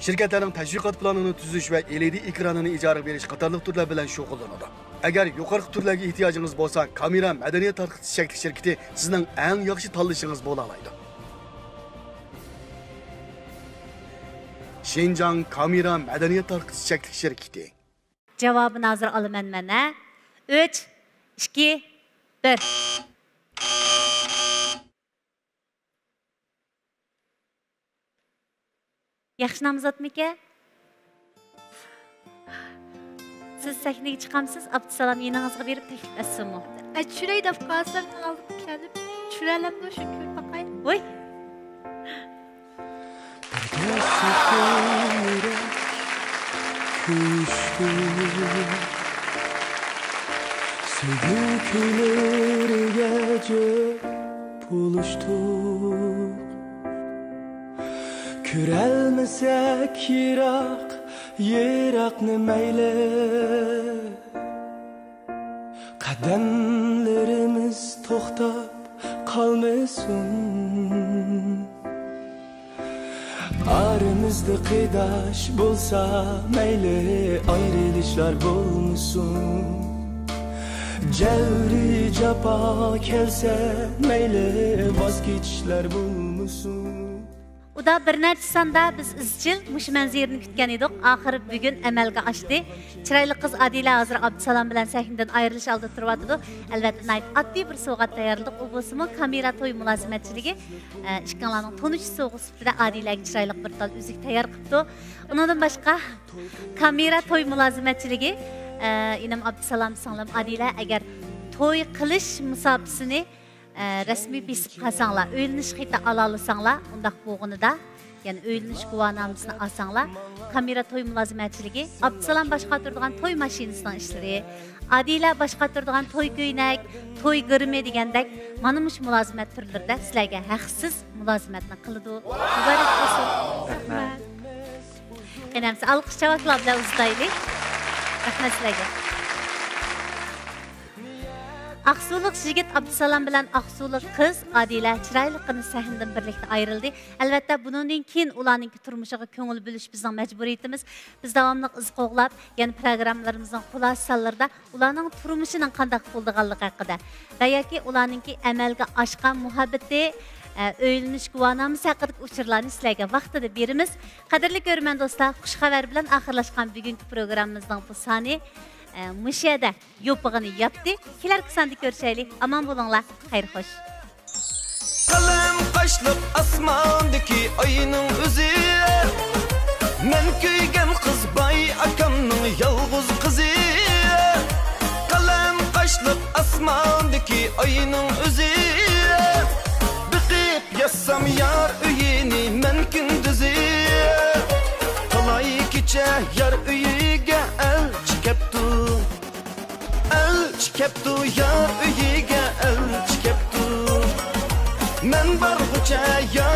شىركەتلەرنىڭ تەشۋىقات پىلانىنى تۈزۈش ۋە ئېل ئى دى ئېكرانىنى ئىجارىگە بېرىش قاتارلىق تۈرلەر بىلەن شۇغۇللىنىدۇ. ئەگەر يۇقىرىقى تۈرلەرگە ئېھتىياجىڭىز بولسا، كامېرا مەدەنىيەت تارقىتىش چەكلىك شىركىتى سىزنىڭ ئەڭ ياخشى تاللىشىڭىز بولالايدۇ. شىنجاڭ كامېرا مەدەنىيەت تارقىتىش چەكلىك شىركىتى. جاۋابىنى ھازىر ئالىمەن مەن، ھە؟ ئۈچ، ئىككى، بىر. ياخشى نامزاتمىكەن؟ سىز سەھنىگە چىقامسىز؟ ئابدۇسالام يېنىڭىزغا بېرىپ تەكلىپ ئەتسىمۇ؟ ئە، چۈشۈرەي دەپ قالسام، مېنىڭ ئالدىمغا كېلىپ، چۈشۈرەلەمدۇ شۇ، كۆرۈپ باقاي. ۋوي! بىردەم سېھىر كۈيۈشتۇق، سۆيگۈ كۈيلىرىگە جۆپ بولۇشتۇق. كۆرەلمىسەك يىراق، يىراقنى مەيلى، قەدەملىرىمىز توختاپ قالمىسۇن. ئارىمىزدا قېيىداش بولسا مەيلى، ئايرىلىشلار بولمىسۇن. جەۋرى جاپا كەلسە مەيلى، ۋاز كېچىشلەر بولمىسۇن. ئۇدا بىر نەچچە ساندا بىز ئىزچىل مۇشۇ مەنزىرىنى كۈتكەن ئىدۇق. ئاخىرى بۈگۈن ئەمەلگە ئاشتى. چىرايلىق قىز ئادىلە ھازىر ئابدۇسالام بىلەن سەھنىدىن ئايرىلىش ئالدىدا تۇرۇۋاتىدۇ. ئەلۋەتتە، ناھايىتى ئاددىي بىر سوۋغات تەييارلىدۇق. ئۇ بولسىمۇ كامېرا توي مۇلازىمەتچىلىكى، ئە، ئىككىڭلارنىڭ تونۇشۇش سوۋغىسى سۈپىتىدە ئادىلەگە چىرايلىق بىر تال ئۈزۈك تەييار قىپتۇ. ئۇنىڭدىن باشقا، كامېرا توي مۇلازىمەتچىلىكى، ئە، ئىنىم ئابدۇسالام سىڭلىم ئادىلە، ئەگەر توي قىلىش مۇساپىسىنى ئە، رەسمىي بېسىپ قالساڭلار، ئۆيلىنىش خېتى ئالالىساڭلار، ئۇنداق بولغىنىدا، يەنى ئۆيلىنىش گۇۋاھنامىسىنى ئالساڭلار، كامېرا توي مۇلازىمەتچىلىكى، ئابدۇسالام باش قاتۇرىدىغان توي ماشىنىسىنىڭ ئىشلىرى، ئادىلە باش قاتۇرىدىغان توي كۆينەك، توي گىرىمى دېگەندەك، مانا مۇشۇ مۇلازىمەت تۈرلىرىدە سىلەرگە ھەقسىز مۇلازىمەتنى قىلىدۇ. مۇبارەك بولسۇن. رەھمەت. قېنى ئەمسە ئالقىش چاۋاكلار بىلەن ئۇزىتايلى. رەھمەت سىلەرگە. ئاقسۇلۇق يىگىت ئابدۇسالام بىلەن ئاقسۇلۇق قىز ئادىلە چىرايلىققىنە سەھنىدىن بىرلىكتە ئايرىلدى. ئەلۋەتتە، بۇنىڭدىن كېيىن ئۇلارنىڭكى تۇرمۇشىغا كۆڭۈل بۆلۈش بىزنىڭ مەجبۇرىيىتىمىز. بىز داۋاملىق ئىز قوغلاپ، يەنە پروگراممىلىرىمىزنىڭ خۇلاسە سانلىرىدا ئۇلارنىڭ تۇرمۇشىنىڭ قانداق بولىدىغانلىقى ھەققىدە ۋە ياكى ئۇلارنىڭكى ئەمەلگە ئاشقان مۇھەببىتى، ئە، ئۆيلىنىش گۇۋاھنامىسى ھەققىدىكى ئۇچۇرلارنى سىلەرگە ۋاقتىدا بېرىمىز. قەدىرلىك كۆرۈرمەن دوستلار، خۇش خەۋەر بىلەن ئاخىرلاشقان بۈگۈنكى پروگراممىمىزنىڭ بۇ سانى، ئە، مۇشۇ يەردە يوپىغىنى ياپتى. كېلەركى ساندا كۆرۈشەيلى. ئامان بولۇڭلار. خەير خوش. قەلەم قاشلىق ئاسماندىكى ئاينىڭ ئۆزى. مەن كۆيگەن قىز باي ئاكامنىڭ يالغۇز قىزى. قەلەم قاشلىق ئاسماندىكى ئاينىڭ ئۆزى. بېقىپ يازسام يار ئۆيىنى مەن كۈندۈزى. تالاي كېچە يار ئۆيىگە ئەلچى كەپتۇ. ئەلچى كەپتۇ يار ئۆيىگە، ئەلچى كەپتۇ. مەن بارغۇچە يار